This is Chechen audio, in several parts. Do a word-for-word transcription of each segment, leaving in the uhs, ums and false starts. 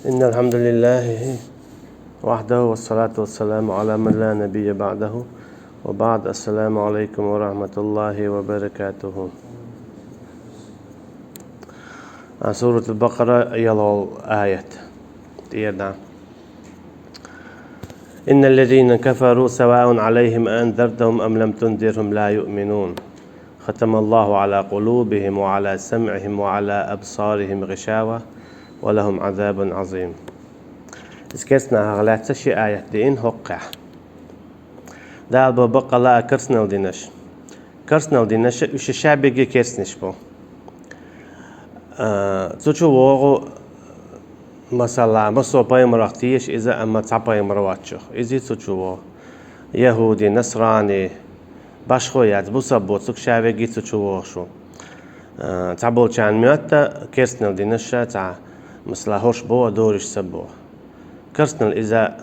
إن الحمد لله وحده والصلاة والسلام على من لا نبي بعده وبعد. السلام عليكم ورحمة الله وبركاته. А, Суратул Бакъара, ялол аят. Тиеда. إن الذين كفروا سواء عليهم أأنذرتهم أم لم تنذرهم لا يؤمنون. ختم الله على قلوبهم وعلى سمعهم وعلى أبصارهم غشاوة ولهم عذاب عظيم. Из керстанашта лаьцна ши аят деана хӀокхахь. Дала бо баккъала а керстанал динаш. Керстанал динаш уьш шаберриге керстанаш бу. А, цу чу вогӀу, масала, массо пайхамарах теша иза, амма цхьа пайхамар воацачух. Иза цу чу вогӀу. ЯхӀуди, насрани, башхо яц, бусалба боцург шаберриге цу чу вогӀуш ву. А, цхьаболчарна моьтту керстанал динаш цхьа, масала, хӀорш боху, дориш ца боху. Керстанал иза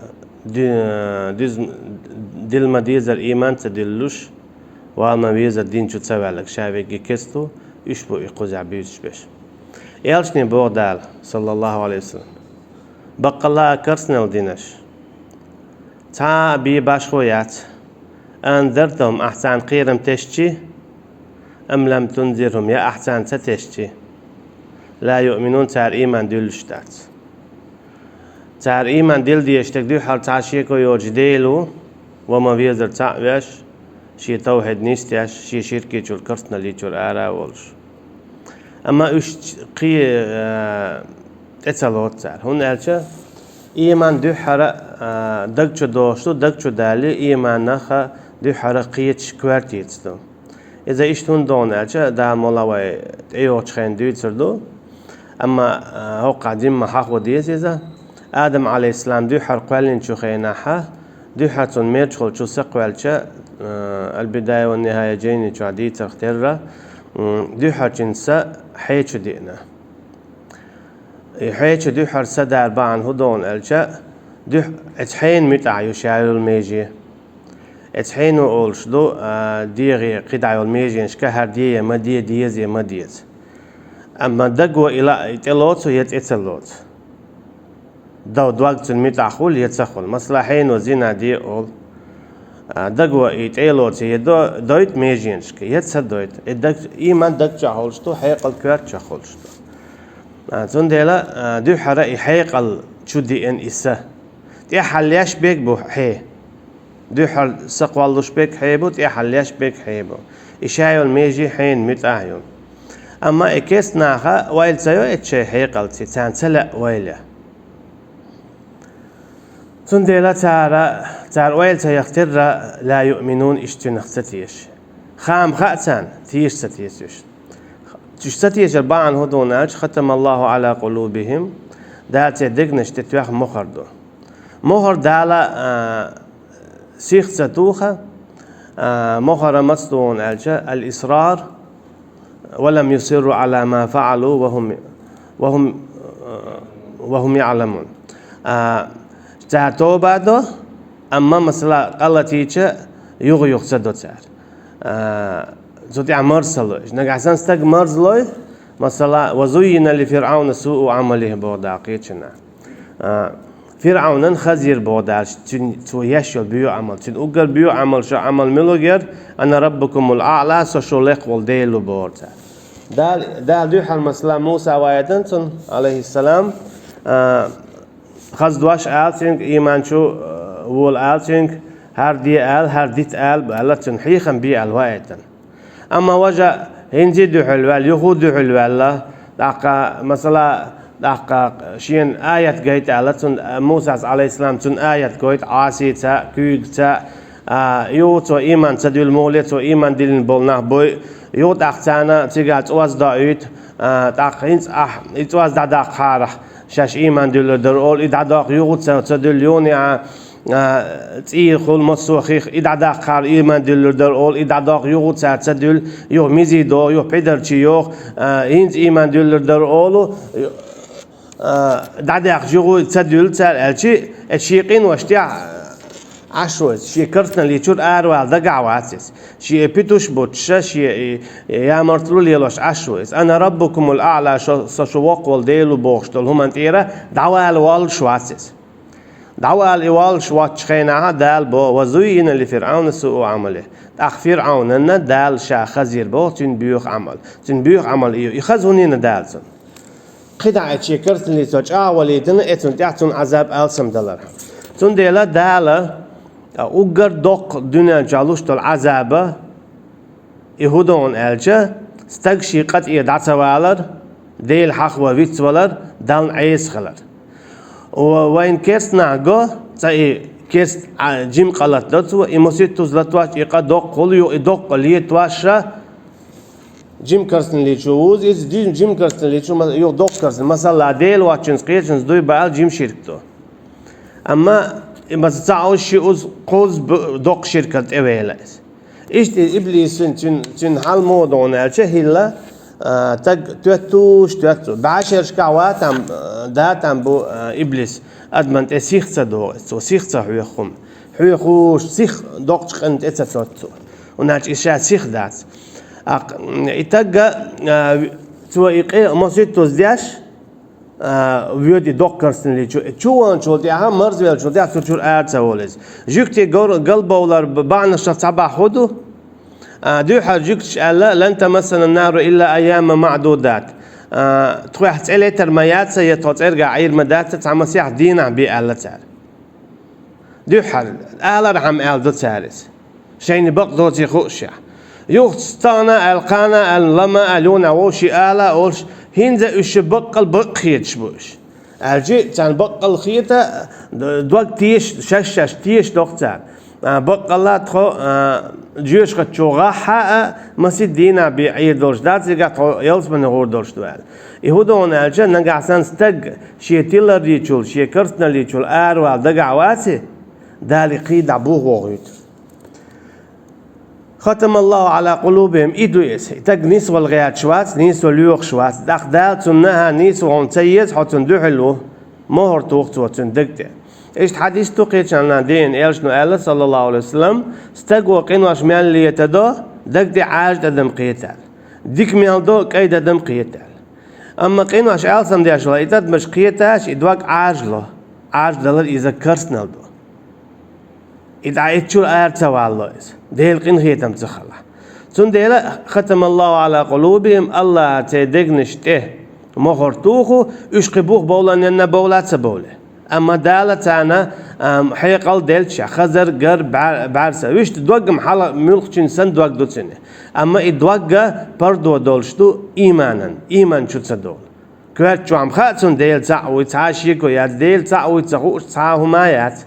ди-, дуьз-, дилла ма дезара иман ца диллуш, вала ма везара дин чу ца ваьлларг шаберриге керста ву, уьш бу и кхузахь буьйцуш берш. Элчане боху Дала, саллаллаху Ӏалайхи ва саллам: баккъала а керстанал динаш. Цхьа а бен башхо яц. أأنذرتهم, ахь царна кхерам тесчи, أم لم تنذرهم, я ахь царна ца тесчи, لا يؤمنون, цара иман дуьллуш дац. Цара иман дилла дезаш дерг дуьххьара цхьа шеко йоцуш Дела ву, вала ма везара цхьаъ веш, шен тавхьид нисдеш, шен ширкичуьра, керстаналличуьра ара а волуш. Амма уьш кхе, а, тӀе ца лоцу цара. ХӀунда аьлча иман дуьххьара, а, даг чу догӀуш ду, даг чу далале иманах дуьххьара кхеташ коьртаца ду. Иза иштта хӀунда ду аьлча, Дала мала вай тӀейогӀучу хенахь дуьйцур ду. Амма, а, хӀокхахь димма хьахо деза иза. Адам, Ӏалайхиссалам, дуьххьара кхоьллинчу хенахьа, дуьххьара цунна мерачухула чу са кхоьллича, а, Аль-Бидая ва Нихая жайни чохь дийцарх терра, м, дуьххьарчун са хье чу деана. И хье чу дуьххьара са дара бахьана хӀун ду аьлча, дуьхь-, эцу хьенан муьтӀахь ю ша йолу меже. Эцу хьено олуш ду, а, дегӀе кхидӀа йолу меженашка хӀара де я ма де, деза я ма деза. Амма даго и ла-, и тӀе лоцу я тӀе ца лоцу. Дов дог цуьнан муьтӀахь хуьлу я ца хуьлу. Масала, хьено зина де олу. А, даго и тӀе лоцу я до-, дойту меженашка, я ца дойту. И даг, иман даг чохь хуьлуш ду, хьекъал коьрта чохь хуьлуш ду. А, цундела, а, дуьххьара и хьекъал чу деана и са. ТӀаьххьара леш берг бу хье. Дуьххьара са кхоллуш берг хье бу, тӀаьххьара леш берг хье бу. И ша йолу меже хьенан муьтӀахь ю. Амма и керстанаха ойла ца йо эцу шайн хьекъалца, царна ца лаьа ойла. Цундела цара, цара ойла ца яхтира, ла юъминун, иштта цуьнах ца теша. Хам хаьа царна, теша ца теша уьш. Уьш ца тешар бахьана хӀун ду аьлча, хатамаллаху Ӏала къулубихим, Дала церан дегнаш тӀе тоьхна мухӀар ду. МухӀар Дала, а, сих ца туху, а, мухӀар маца ду аьлча, аль-исрар, ва лам юсирру Ӏала ма фаӀалу ва хӀум, ва хӀум, ва хӀум яӀламун. А, цара тоба до, амма, масала, къа латийча, юха-юха ца до цара. А, цу тӀехь марза ца ло. Нагахь санна стаг марза лой, масала, ва зуййина ли ФирӀавна суу Ӏамалихи боху Дала кхечанахь. А, ФирӀавнан хазийра боху Дала, цуьнан, цо еш йолу боьха Ӏамал. Цуьнан уггар боьха Ӏамал, шун Ӏамал муьлха яра, ана раббукумул аӀла, со шун лекха волу Дела ву бохура цара. Дала, Дала дуьххьара, масала, Муса ваийтина цунна, Ӏалайхиссалам, а, хаза дош ала цуьнга, ийман чу, а, вола ала цуьнга, хӀара де ала, хӀара дита ала, аьлла цуьнан хьехам бе аьлла ваийтина. Амма важа хӀинца а дуьхьал ваьлла, юха а дуьхьал ваьлла, тӀаккха, масала, тӀаккха шена аят гайта аьлла, цунна, Мусас, Ӏалайхиссалам, цунна аят гойту, Ӏасица, куьйгаца, а, юха цо ийман ца дуьллу, муха ле цо ийман диллина болу нах бой, юха тӀаккха царна цигахь цӀоз доуьйту, а, тӀаккха хӀинца ахь и цӀоз дӀадаккхахьара, шаьш ийман дуьллур дара олу, и дӀадоккху, юха ца, ца дуьллу, юха неӀа, а, цӀийхула массо а хих, и дӀадаккхахьара ийман дуьллур дара олу, и дӀадоккху, юха цара ца дуьллу, юха мизий догӀу, юха пхьидарчий йоху, а, хӀинца ийман дуьллур дара олу, а, дӀадаьккхича юха ца дуьллу цара аьлчи, эцу шен къиношна тӀехь, Ӏаш ву иза, шен керстаналли чура аравала дагахь вац иза. Шен и питуш буттуш, шен и, и ямартло лелош Ӏаш ву иза. «Ана раббукумул аӀла», шо, со шу воккха волу Дела ву бохуш долу хӀуманна тӀера дӀавала воллуш вац иза. ДӀавала и воллуш воцчу хенахь Дала бо: «Ва зуййина ли ФирӀавна суу Ӏамалихи». ТӀаккха ФирӀавнанна Дала ша хазийра боху цуьнан боьха Ӏамал. Цуьнан боьха Ӏамал и ю. И хаза хӀунда йина Дала цунна? КхидӀа а шен керстаналли цо чӀагӀвалийтина, и цунна тӀехь цунна Ӏазаб алсам далархьама. Цундела Дала, а, уггар доккха дуьнен чохь луш долу Ӏазаба, и хӀун ду аьлча, стаг шен къа тӀера дӀа ца валар, Дела хьахо вицвалар, Далла Ӏеса хилар. Ва-, вайн керстанахь го, цкъа и керст, а, жима къа латадо цо, и масийттаза латош, и къа доккха хуьлу, и доккха летош, жима керстаналли чу вуза, иза жим-, жима керстаналли чу, ма-, юха доккха керстаналли, масала, Дела воцчунца кхечунца дуй баьлла жима ширк ду. Амма и маса цхьаъ шиъ уза кхузза бу-, доккха ширкана тӀевелла иза. Иштта и иблисан цуьнан, цуьнан хьал муха ду аьлча, хӀилла, а, стаг тоьттуш тоьтту. БӀешерашкахь ван там, а, дан там бу, а, иблис, адамна тӀе сих ца догӀу иза, цо сих ца хьоьху хӀума. Хьоьхуш сих доккхачу къинна тӀе ца тотту цо. ХӀунда аьлча иза ша сих дац. Акх, и стаг, а, цо и къа масийттаза деш, а, воьду и доккха керстаналли чу. Чу ваханчул тӀаьхьа, марзвеллачул тӀаьхьа цу чуьра ара ца волу иза. Жуьгтий гал-, галбовлар б-, бахьанашах цхьа бахьана хӀун ду? А, дуьххьара жуьгташа аьлла: «Лан тамассана ннару илла айяман маӀдудат». А, тхох цӀе летар ма яц, я тхо цӀергахь Ӏийр ма дац, цхьа масех дийнахь бен аьлла цара. Дуьххьара, алархьама аьлла ду цара иза. Шайна бакъ доций хуушехь. Юха стагӀна аьлла, кхана аьлла, лама аьлла, юна вовший ала а олуш, хӀинца уьш баккъал бакъ хеташ бу уьш. Аьлчи, царна баккъал хета, д-, дог теша, шаьш-шаьш теша доккху царна. А, баккъалла тхо, а, жоьжахатичу гӀахьа а, масийтта дийнахь бен Ӏийр долуш дац, цигахь тхо ялсамане гӀур долуш ду аьлла. И хӀун ду аьлча, нагахь санна стаг шен тиларричул, шен керстаналличул аравала дагахь ваций, Дала и кхин дӀа бух вохуьйту. «Хатамаллаху Ӏала къулубихим», и ду иза. И стаг нисвала гӀерташ вац, нисвала лоьхуш вац. ТӀаккха Дала цунна: «ХӀа, нисвала хьуна ца еза, хьо цунна дуьхьал ву». МохӀар туху цо цуьнан дег тӀе. Иштта хьадис ду кхечанхьа, дийна элчано аьлла, саллаллаху Ӏалайхи ва саллам, стаго къинош мел летадо, дег тӀе Ӏажа тӀадам кхетаьлла. Дика мел до, кӀайн тӀадам кхетаьлла. Амма къинош алсам деш вала, и тӀадамаш кхеташ, и дог Ӏажа ло. Ӏажа далар иза керстаналла ду. И дӀа итт шура ара ца валло иза, Делан къинхетам ца хилахь. Цундела: «Хатамаллаху Ӏала къулубихим», Аллаха церан дегнаш тӀе мохӀар туху, уьш кхин бух бовланенна бовла а ца бовле. Амма Дала царна, ам, хьекъал делча, хазар, гар, бӀар-, бӀаьрса. Вуьшта доггам хьала муьлххачун санна дог ду цуьнан. Амма и догга пардо долуш ду ийманан, ийман чу ца долу. Коьрта чохь-м хаьа цунна Дела цхьаъ вуй, цхьа а шеко яц, Дела цхьаъ вуй ца хууш цхьа а хӀума яц.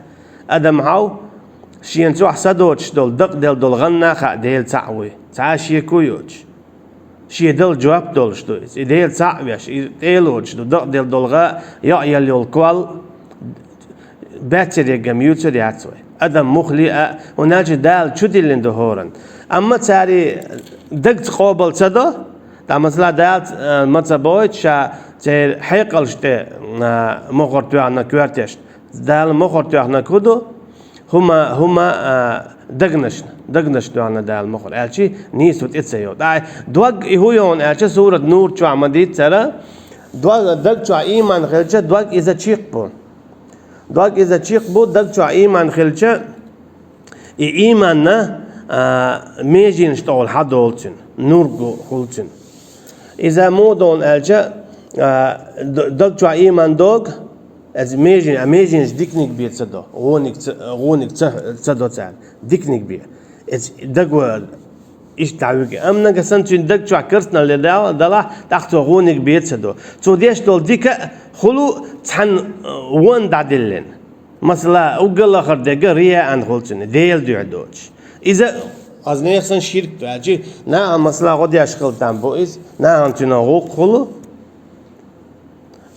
Адам хьовха, шена чохь са доцуш долу, дакъаделла долу гӀанна а хаьа Дела цхьаъ вуй, цхьа а шеко йоцуш. Шен дала жоп долуш ду иза. И Дела цхьаъ веш, и тӀе а лоцуш ду, дакъаделла долу гӀа, йоӀ елла йолу кол, баьццареггам юьйцур яц вай. Адам муххале а, хӀунда аьлча Дала чу диллина ду хӀоранна. Амма цара дагца къобал ца до, тӀаккха, масала, Дала, э, ма ца бохуьйту ша церан хьекъалш тӀе, э, мохӀар тоьхна коьртешна. Дала мохӀар тоьхнарг хӀун ду? ХӀума, хӀума, э, дагнашна, дагнашна тоьхна Дала мохӀар. Аьлчи нийсо тӀе ца йо. ТӀаккха дог и хӀун йо аьлча, сурат Нур чохь ма дийццара, дог, даг чохь ийман хилча, дог иза чекх бу. Дог иза чекх бу, даг чохь ийман хилча, и ийманна, а, меженаш тӀехула хьадолу цуьнан, нур гу хуьлу цуьнан. Иза муха ду аьлча, а, д-, даг чохь ийман дог, иза межен-, а меженаш диканиг бен ца до, гӀониг ца, гӀониг ца, ца до царна, диканиг бен. Иза даго Иштта дӀавига. Амма нагахь санна цуьнан даг чохь керстаналла дал-, далахь, тӀаккха цо гӀониг бен ца до. Цо деш долу дика а хуьлу цхьана, э, вон дӀадиллина. Масала, уггар лахара дерг рияъан хуьлу цуьнан, Делан дуьхьа доцуш. Иза, хаза нехан санна ширк ду аьлчи, нахана, масала, гӀо деш хила там бу иза, нахана цуьнан гӀуллакх хуьлу.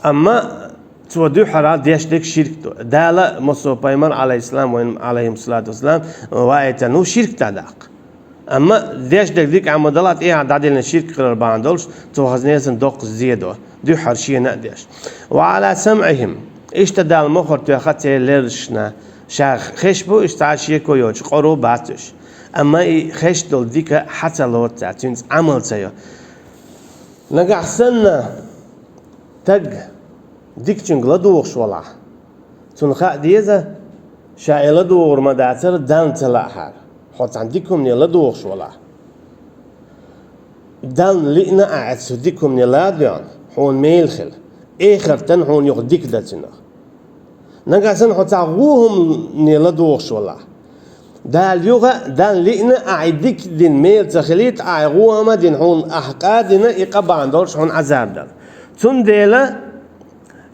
Амма цо дуьххьара деш дерг ширк ду. Дала, массо а пайхамар, алейхиссалам, вайн, алейхиссалату вассалам, ваийтина ву ширк дӀадаккха. Амма деш дерг дика Ӏамал далахь, тӀехьа дӀадиллина ширк хилар бахьана долуш, цо хаза нехан санна доккхаза зе до, дуьххьара шена а деш. «Ва Ӏала самӀихим». Иштта Дала мохӀар тоьхна церан лерашна, Ша хезаш бу уьш цхьа шеко йоцуш, къора бац уьш. Амма и хезаш долу дика хьа ца лоцу цара, цуьнца Ӏамал ца йо. Нагахь санна стаг дикачуьнга ладугӀуш валахь, цунна хаа деза, ша и ладугӀур ма дацара Далла ца лаахьара. Хьо цхьана дика хӀумане ладугӀуш валахь, Далла лиъна а, оцу дика хӀумане ладоьгӀна, хьуна мел хила, эхартан хьуна юха дика дан цунах. Нагахь санна хьо цхьа вон хӀумане ладугӀуш валахь, Дала юха, Далла лиъна, ахь и дика дина мел ца хилийта, ахь и вон хӀума дина хьуна, ахь къа дина, и къа бахьана долуш хьуна Ӏазаб дала. Цундела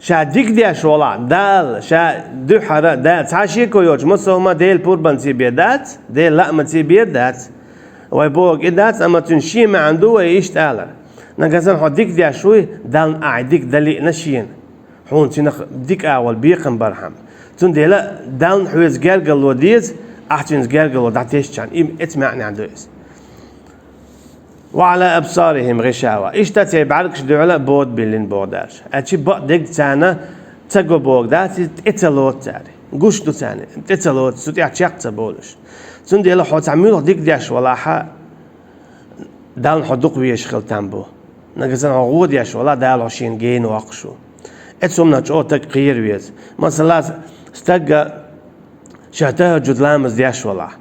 ша дика деш валахь, Дала, ша дуьххьара, Дала, цхьа шеко йоцуш, массо а хӀума Делан пурбанца бен дац, Делан лаамца бен дац. Вай бохург и дац, амма цуьнан шен маьӀна ду вай иштта алар. Нагахь санна хьо дика деш вуй, Далла ахь и дика дан лиъна шена. Хьуна цунах дика агӀор бекхам бархьама. Цундела Далла хьоьца гергарло деза, ахь цуьнца гергарло дӀатесначарна. И эцу маьӀнехь ду иза. «Ва Ӏала абсарихим гӀишава». Иштта церан бӀаьргаш дуьхьал а бода биллина боху Дала. Аьлча бакъдерг царна ца го бохург дац, иза тӀе ца лоцу цара. Гуш ду царна, тӀе ца лоцу, цу тӀехь чекх ца болуш. Цундела хьо цхьа муьлха дика деш валахьа, Далла хьо дукха везаш хила там бу. Нагахь санна хьо гӀо деш валахь, Дала хьо шена гена воккхуш ву. Эцу хӀуманах чӀогӀа стаг кхера веза. Масала, стага ша тахӀаджуд ламаз деш валахь,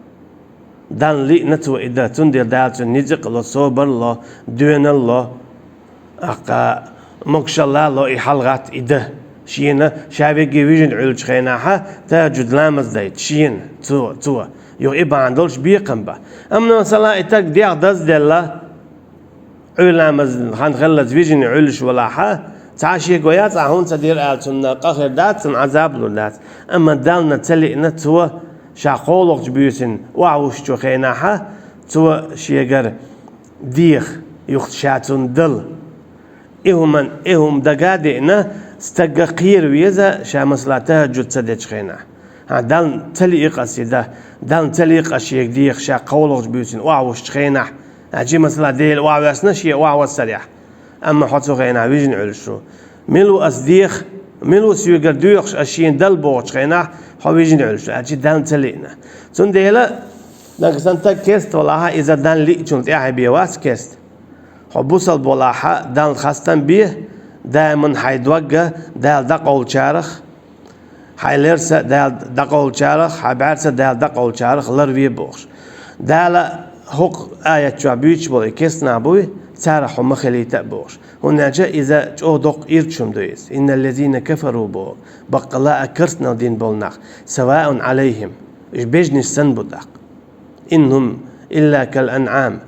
Далла лиъна цо и дан, цундела Дала цунна ницкъ а ло, собар а ло, доьналла а ло, аккха могушалла а ло и хьалагӀатта и дан. Шена, ша вегге вижина Ӏуьллучу хенахьа, тахӀаджуд ламаз дайта шена, цо, цо. Юха и бахьана долуш бекхам бан. Амма, масала, и стаг дегӀ дазделла, Ӏуьйра ламазан хан хиллалц вижина Ӏуьллуш валахьа, цхьа шеко яц, ахь хӀунда ца дира аьлла, цунна къа хир дац, цунна Ӏазаб лур дац. Амма Далла ца лиъна цо, ша кхоалгӀачу буьйсанна охьавуссучу хенахьа, цо шегара деха, юха ша цунна дала. И хӀуман, и хӀума дага а деана, стага кхера веза, ша, масала, тахӀаджуд ца дечу хенахь. ХӀан, Далла ца лиъна ас и дан, Далла ца лиъна ас шега деха, ша кхоалгӀачу буьйсанна охьавуссучу хенахь. Хьан, чи, масала, Дела охьавоьссина шен охьавассарехь. Амма хьо цу хенахь вижина Ӏуьллуш ву. Мила ву ас деха, мила ву соьгара доьхуш ас шена дала бохучу хенахь, хьо вижина Ӏуьллуш ву, аьлча Далла ца лиъна. Цундела, нагахь санна стаг керста валахьа, иза Далла лиъначул тӀаьхьа бен вац керста. Хьо бусалба валахьа, Далла хастам бе, даиман хьайн догга Дала дӀакъовлучарах, хьайн лерса Дала дӀакъовлучарах, хьайн бӀаьрса Дала дӀакъовлучарах ларве бохуш. Дала хӀокху аят чохь буьйцуш болу и керста нах буй, царах хьо ма хилийта а бохуш. ХӀунда аьлча иза чӀогӀа доккха ирча хӀума ду иза. «Инналлазина кафару», боху, баккъалла а керстанал дина болу нах, «саваун Ӏалайхим», уьш бежнаш санна бу тӀаккха. «Инхум илла кал анъам»,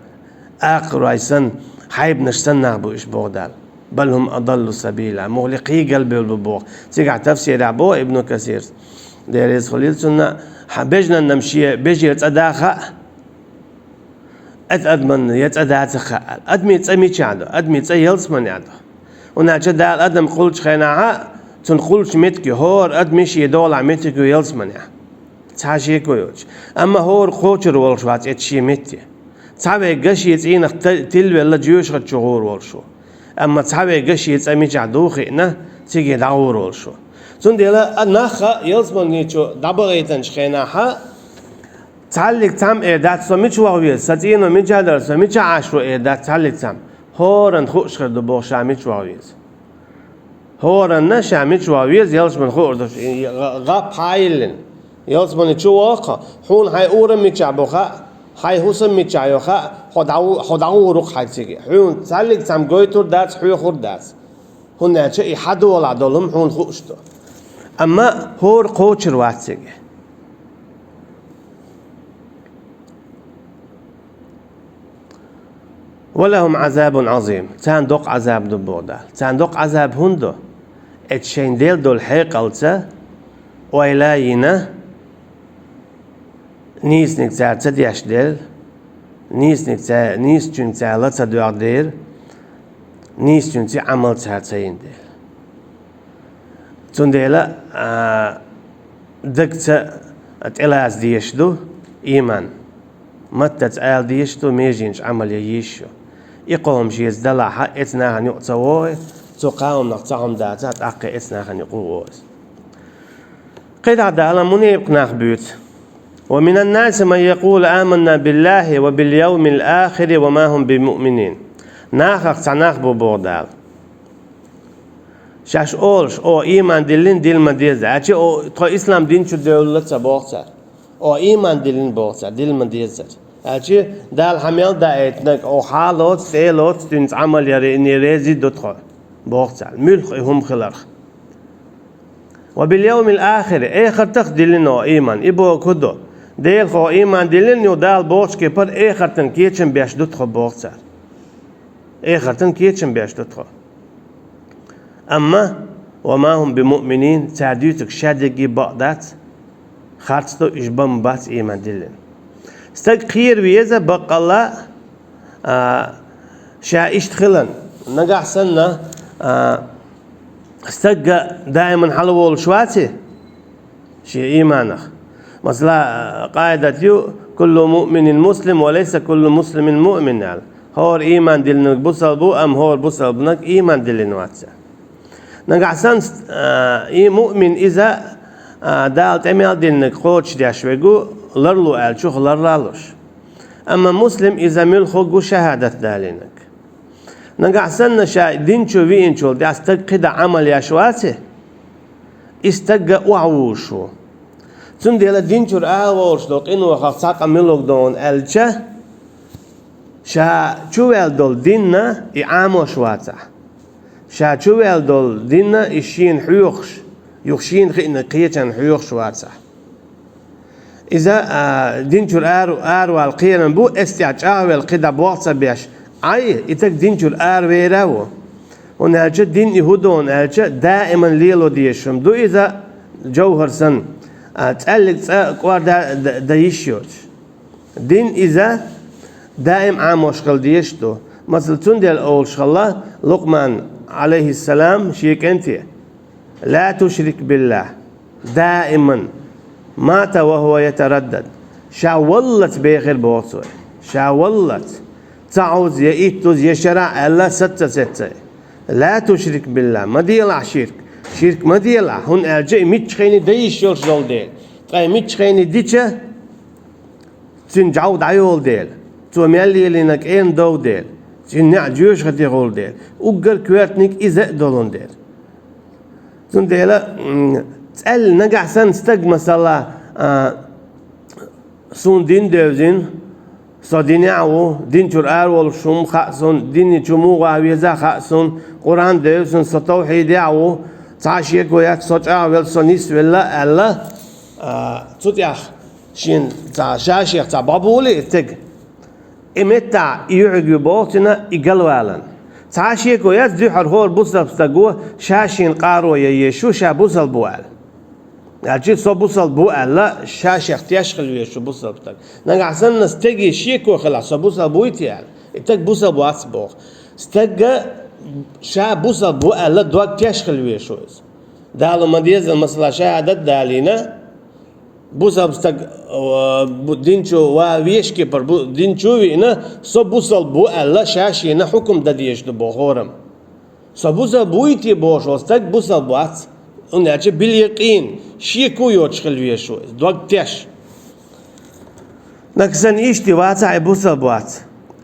акхарой санна, хьайбанаш санна нах бу уьш, боху Дала. «Бал хум адаллу сабила», мухли кхин а галбевлла бу боху. Цигахь тафсирехь боху Ибну Касирс, Дела реза хуьлийла цунна, хьан бежнанна шен бежера цӀа дан хаьа, эцу адамна я цӀа дацахь хаьа. Адамийн цӀа мичахь ду? Адамийн цӀа ялсаманехь ду. ХӀунда аьлча Дала адам кхуллучу хенахьа, цунна кхуллучу меттиге хӀора адамийн шен долахь меттиг ю ялсаманехь. Цхьа шеко йоцуш. Амма хӀора кхочур волуш вац эцу шен метте. Цхьаверг шен цӀийнах та-, тилвелла жоьжахати чу гӀур волуш ву. Амма цхьаверг шен цӀа мичахь ду хиъна, циге дӀагӀур волуш ву. Цундела а нах а ялсамани чу дӀабахийтинчу хенахьа, цхьаллиг цхьамма эр дац, со мича ваха веза, сан цӀено мича дара, со мича Ӏаш ву эр дац цхьаллиг цхьамма. ХӀоранна хууш хир ду боху ша мича ваха веза. ХӀоранна ша мича ваха веза, ялсамани хуур ду, и гӀа-, гӀап хьан а йиллина. Ялсамани чу вахахь, хьуна хьайн урам мичахь бу хаьа, хьайн хӀусам мичахь йо хаьа, хьо дӀа-, хьо дӀагӀур ву-кх хьайн циге. Хьуна цхьаллиг цхьамма гойтур дац, хьоьхур дац. ХӀунда аьлча и хьан долахь долу хӀума хьуна хууш ду. Амма хӀора кхочур вац циге. «Ва лахум Ӏазабун Ӏазим». Царна доккха Ӏазаб ду, боху Дала. Царна доккха Ӏазаб хӀунда ду? Эцу шайна делла долу хьекъалца ойла а йина, нийсаниг цара ца деш дела, нийсаниг ца-, нийсачуьнга цара ла ца доьгӀна дела, нийсачуьнца Ӏамал цара ца йина дела. Цундела, а, дагца тӀелаца дезаш ду ийман. Маттаца ала дезаш ду, меженаш Ӏамал ян йиш ю. И кхо хӀума шеца далахьа, эцу нахана юкъа ца вогӀий, цу кхаа хӀуманах цхьа хӀума дацахь, тӀаккха эцу нахана юкъа ву вогӀий. КхидӀа Дала мунепикъ нах буьйцу. «ومن الناس من يقول آمنا بالله وباليوم الآخر وما هم بمؤمنين». Нахах цхьа нах бу боху Дала. Шаьш олуш, о, ийман диллина, дилла ма деза. Аьлча, о, тхо ислам дин чу девлла ца боху цара. О, ийман диллина боху цара, дилла ма деза цара. Аьлча, Дала хьан мел даийтинарг, о, хьалоцу, цӀелоцу, цуьнца Ӏамал яр, и реза ду тхо, боху цара. Муьлха и хӀума хиларх. «وباليوم الآخر», эхартах диллина о ийман, и боху ду. Делах о ийман диллина, ю Дала бохучу кепара эхартан кечам беш ду тхо, боху цара. Эхартан кечам беш ду тхо. Амма «وما هم بمؤمنين», цара дуьйцург шадерриге бакъ дац, харц ду, уьш бан бац ийман диллина. Стаг кхера веза баккъалла, а, ша иштта хилан. Нагахь санна, а, стагга даиман хьалаволуш ваци шен ийманах. Масала, къаидат ю: «كل مؤمن مسلم وليس كل مسلم مؤمن», аьлла. ХӀора ийман диллинарг бусалба бу, амма хӀора бусалбанарг ийман диллина вац. Нагахь санна, а, и муъмин иза, а, Дала тӀе мел диннарг кхочушдеш верг ву, ларло аьллачух ларлалуш. Амма муслим иза муьлхха ву, шахӀадат далийнарг. Нагахь санна ша дин чу веанчул тӀаьхьа стаг кхидӀа Ӏамал еш ваци, и стагга охьавужуш ву. Цундела дин чуьра ала волуш долу къиношах цхьа къа мила ду аьлча, ша чуваьлла долу динна и Ӏамош вацахь. Ша чуваьлла долу динна и шена хьоьхуш, юха шена хиъна кхечарна хьоьхуш вацахь. Иза, а, дин чуьра ара, аравала кхерам бу, эс тӀехь чӀагӀвелла кхидӀа болх ца беш, Ӏай, и стаг дин чуьра аравер а ву. ХӀунда аьлча дин и хӀун ду аьлча, даиман лело дезаш хӀума ду иза, жовхӀар санна, а, цӀаьллиг цӀа кӀорда дан, дан йиш йоцуш. Дин иза даим Ӏамош хила дезаш ду. Масала, цундела олуш хилла Лукъман, Ӏалайхиссалам, шен кӀанте: «لا تشرك بالله». Даиман. «مات وهو يتردد». Ша валлалц бехира боху цо. Ша валлалц. Ца Ӏуза, я иттуза, я шарахь аьлла, саца ца сеццай. «لا تشرك بالله». Ма делахь ширк. Ширк ма делахь. ХӀунда аьлча и мичча хене дан йиш йолуш долу дела. Ткъа и мичча хене дича, цуьнан жӀов дӀайолу дела, цо мел лелийнарг кӀена дов дела, цуьнан неӀ жоьжахати хуьлу дела, уггар коьртаниг иза а долун дела. Цундела, м, цӀаьлла нагахь санна стаг, масала, а, суна дин девзина, со динехь а ву, дин чуьра ара волуш хӀума хаьа суна, дин чу муха ван веза а хаьа суна, Къуръан девзина, со тавхьидехь а ву, цхьа а шеко яц, со чӀагӀвелла, со нисвелла аьлла, а, цу тӀехь шен цхьа, ша шех цхьа бӀобули и стеган. И меттахь и юьхьиг ю боху цуьнан и галвалан. Цхьа а шеко яц, дуьххьара хӀора бусалба стаго ша шена къаро ян езаш ву, ша бусалба ву аьлла. Аьлча, со бусалба ву аьлла, ша шех теш хила везаш ву бусалба стаг. Нагахь санна стеге шеко хилахь, со бусалба вуй те аьлла, и стаг бусалба вац боху. Стагга ша бусалба ву аьлла, дог теш хила везаш ву иза. Дала ма деззал, масала, шахӀадат далийна, бусалба стаг, а, бу-, дин чу ван вешан кепара бу-, дин чу а виъна, со бусалба ву аьлла, ша шена хьукум дан дезаш ду боху хӀораммо. Со бусалба вуй те бохуш волу стаг бусалба вац. ХӀунда аьлча биль-якъин, шеко йоцуш хила везаш ву иза, дог теш. Нагахь санна иштта вацахь, и бусалба вац.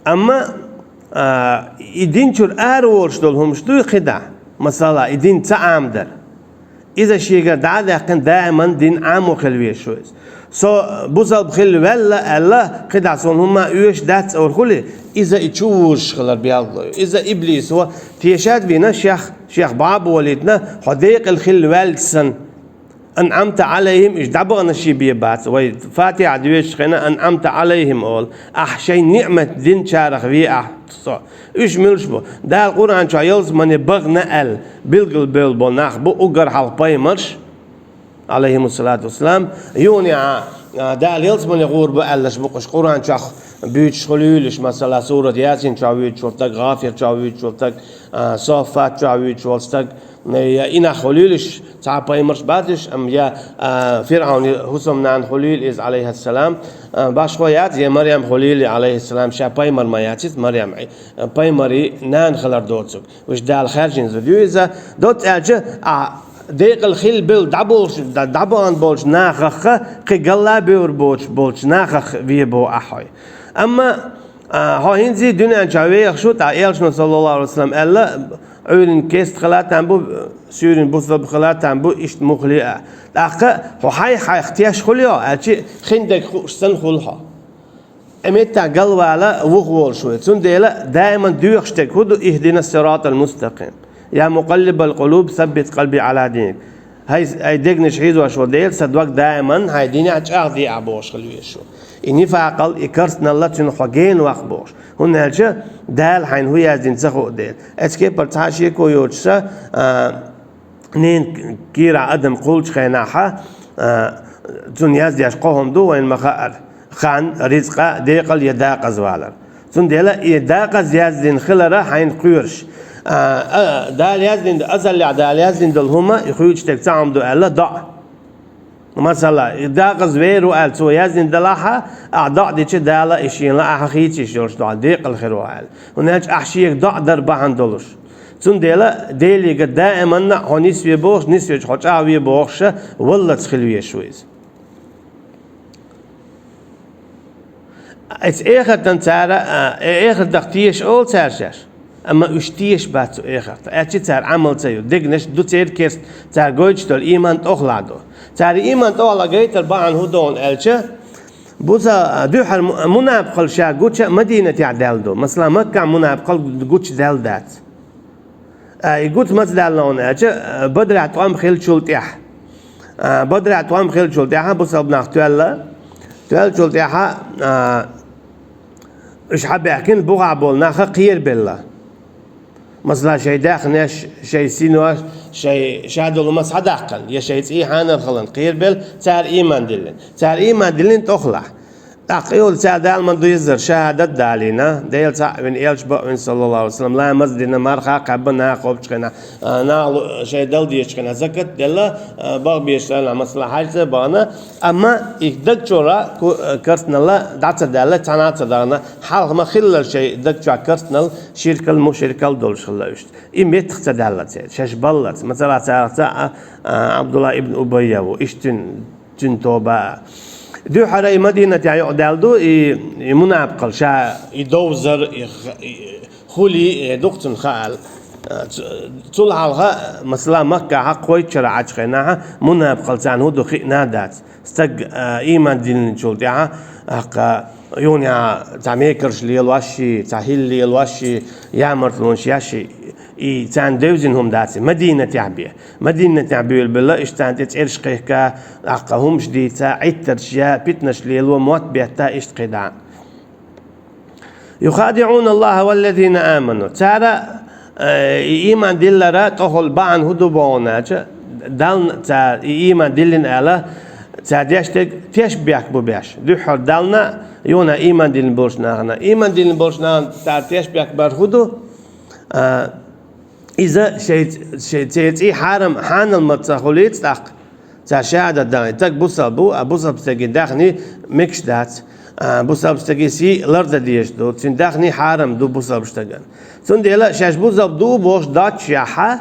Амма, а, и дин чуьра ара волуш долу хӀумаш дуй кхидӀа, масала, и дин ца Ӏамадар. Иза шегара дӀа а даьккхина, даиман дин Ӏамо хила везаш ву иза. Со бусалба хила ваьлла аьлла, кхидӀа суна хӀумма оьшуш дац олур хуьлий, иза и чу вужуш хилар белгало ю. Иза иблисо тешад а бина шех, шех бӀа а болийтина, хьо декъала хила ваьлча санна. «أنعمت عليهم», уьш дӀабахана ши бен бац. Вай Фатихьа доьшучу хенахь «أنعمت عليهم» олу. Ахь шайн ниъмат динчарах ве ахь со. Уьш муьлш бу? Дала Къуръан чохь ялсамане бахана аьлла, билгалбевлла болу нах бу уггар хьалха пайхамарш, Ӏалайхимуссалату вассалам. Юха а, а, Дала ялсамане гӀур бу аьллаш бу-кх уьш, Къуръан чохь буьйцуш хуьлийла уьш, масала, сурат Ясин чохь вуьйцуш волу стаг, ГӀафир чохь вуьйцуш волу стаг, а, Соффат чохь вуьйцуш волу стаг, я и нах хуьлийла уьш, цхьа пайхамарш бац уьш, амма я, а, ФирӀавнан хӀусамнана хуьлийла иза, Ӏалайхиссалам, а, башхо яц, я Марьям хуьлийла, Ӏалайхиссалам, ша пайхамар ма яц иза, Марьям, а, пайхамарийн нана хилар доцург. Уьш Дала хаьржина зуда ю иза. Доцца аьлча, а, Декъала хила бевлла дӀаболуш, дӀа-, дӀабахана болчу нахах кхин галла бевр боцуш болчу нахах вен боху ахь хьо. Амма, а, хьо хӀинца дуьнен чохь вехаш ву, тӀаккха Элчано, саллаллаху Ӏалайхи ва саллам, аьлла, Ӏуьйранна кест хила там бу, суьйранна бусалба хила там бу, иштта муххале а. ТӀаккха хьо хьайх-хьайх теш хуьлу йо, аьлча хин дерг хууш санна хуьлу хьо. Э, меттахь галвала вуха волуш ву. Цундела даиман доьхуш дерг хӀун ду? Ихдинас сиратал мустакъим. Я мукъаллибал къулуб, саббит къалби Ӏала диник. ХӀай, хӀай дегнаш хьийзош волу Дела, сан дог даиман хьайн динехь чӀагӀде ахь бохуш хила везаш ву. И нифакъал, и карсаналла цуьнан хьо гена ваккха бохуш. ХӀунда аьлча Дала хьайна хӀун яздина ца хуу дела. Эцу кепара цхьа а шеко йоцуш сан, а, ненан кийрахь адам кхуллучу хенахь, а, цунна яздеш кхо хӀума ду, вайна ма-хаъара: хан, рицкъа, декъал я дакъазвалар. Цундела и дакъаза яздина хилар хьайна кхоьруш. А, а, Дала яздина, азаллехь Дала яздина долу хӀума, и хуьйцуш дерг цхьа хӀума ду аьлла, доӀа. Масала, и дакъаза вер ву аьлла, цо яздина делахь, ахь доӀа дича, Дала и шена лаахь хийца йиш йолуш доӀа, декъала хир ву аьлла. ХӀунда аьлча ахь шега доӀа дар бахьана долуш. Цундела Делига даиманна хьо нисве бохуш, нисвечу хьо чӀагӀве бохуш, валлалц хила везаш ву иза. Эцу эхартан цара, а, э, эхартах теша олу цара шаьш. Амма уьш теша бац цу эхартах. Аьлча цара Ӏамал ца йо. Дегнаш ду церан керста, цара гойтуш долу ийман тӀохлахь ду. Цара ийман тӀохлахь гайтар бахьана хӀун ду аьлча, буса, а, дуьххьара му-, мунапкъал ша гуча Мадинатехь даьлла ду. Масала, Маккахь мунапкъал гуча даьлла дац. А, и гуц маца даьлла хьуна аьлча, а, Бадрехь тӀом хиллачул тӀаьхьа. А, Бадрехь тӀом хиллачул тӀаьхьа бусалба нах тоьлла. Тоьллачул тӀаьхьа, а, уьш хьабаьхкина бухахь болу наха кхерабелла. Масала, шайн даьхнеш, шайн синош, шайн ша долу маца хьадаккхина, я шайн цӀий хьанал хиларна кхерабелла, цара ийман диллина. Цара ийман диллина тӀохлахь. ТӀаккха и йолу цара Дала ма-деззара шахӀадат далийна, Дела цхьаъ вина, Элча бакъвина, саллаллаху Ӏалайхи ва саллам, ламаз дина, марха кхаьбна, наха кхобучу хенахь, а, наха лу-, шайн дала дезачу хенахь закат делла, а, бага безачу хенахь, масала, хьаьжцӀа а бахана. Амма и даг чуьра ку-, карсаналла дӀа ца даьлла, цхьанна а ца дахана, хьалха ма-хиллара шайн даг чохь карсаналла, ширкал, мушрикал долуш хилла уьш. И меттах ца даьлла церан, шаьш баллалц, масала, царах цхьаъ, а, Ӏабдулла ибн Убайя ву, иштта цуьнан цуьнан тоба а. Дуьххьара и Мадинатехь юкъадаьлла ду, и, и мунапкъал ша, и довзар, и х-, и хуьли, и дукха цунна хаала. Цу-, цул хьалха, масала, Маккахь кхойтта шарахь Ӏачу хенахь, мунапкъал царна хӀун ду хиъна а дац. Стаг, а, ийман диллинчул тӀаьхьа, аккха, юханехьа цхьа мекарш лелош ши, цхьа хӀилла лелош ши, ямартлонаш еш ши, и царна девзина хӀума дац, Мадинатехь бен. Мадинатехь буьйлабелла, иштта царна тӀе цӀераш кхехка, аккха хӀумаш дийца, Ӏиттарш я, питнаш лело, мотт бетта, иштта кхидӀа. يخادعون الله والذين آمنوا. Цара, э, и ийман диллара тӀехула бахьана хӀун ду боху аьлча, Далла цара и ийман диллина аьлла, цара деш дерг тешнабехк бу беш. Дуьххьара Даллана, юханехьа ийман диллина болчу нахана. Ийман диллина болчу нахана цара тешнабехк бар хӀун ду? А, иза шайн, шайн церан цӀий хьарам, хьанал ма ца хуьлийца тӀаккха. Цара шахӀадат дан, и стаг бусалба бу, а бусалба стеган даьхний мегаш дац. А, бусалба стеган сий лардан дезаш ду, цуьнан даьхний хьарам ду бусалба стагана. Цундела шаьш бусалба ду бохуш доццушехь,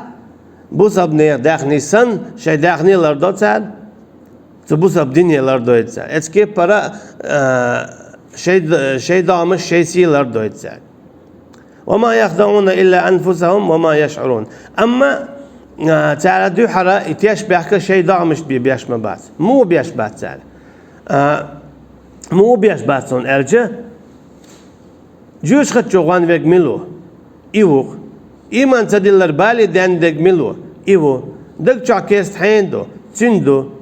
бусалбанехан даьхний санна, шайн даьхний лардо цара, цу бусалба дине лардойту цара. Эцу кеппара, а, шайн, шайн догӀмаш, шайн сий лардойту цара. وما يخدعون إلا أنفسهم وما يشعرون. Амма, а, цара дуьххьара и тешнабехк шайн догӀмашна бен беш ма бац. Муха беш бац цара? А, муха беш бац хьуна аьлча, жоьжахати чу гӀон верг мила ву? И ву-кх. Ийман ца диллар бале денна дерг мила ву? И ву. Даг чохь керста хьенан ду? Цуьнан ду.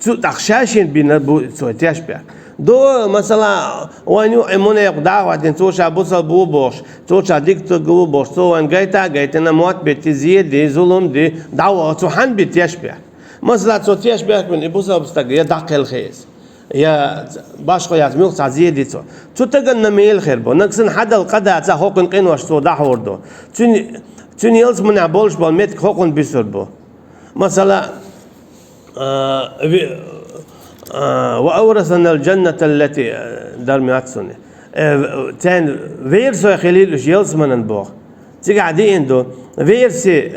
Цу тӀаккха ша-шена бина бу цо тешнабехк. До, масала, вайн юкъе мунепкъ дӀа а хӀоттийна, цо ша бусалба ву бохуш, цо ша дика стаг ву бохуш, цо вайна гайта а гайтина, мотт битти, зе ди, зулам ди, дӀаваха, цо хьанна бина тешнабехк? Масала, цо тешнабехк бина, и бусалба стаг я дӀакхелхи иза, я башхо яц, муьлхха цхьа зе ди цо. Цу стагана мела хир бу? Нагахь санна хьадала къа дац, хӀокхуьнан къинош цо дӀахьур ду. Цуьнан, цуьнан ялсаманехь болуш болу меттиг хӀокхунна буьсур бу. Масала, а, ви-, а, «وأورثنا الجنة التي», а, дар моьтту суна. Э, царна верасой хилийла уьш ялсаманан боху. Цигахь деана ду, вераси-,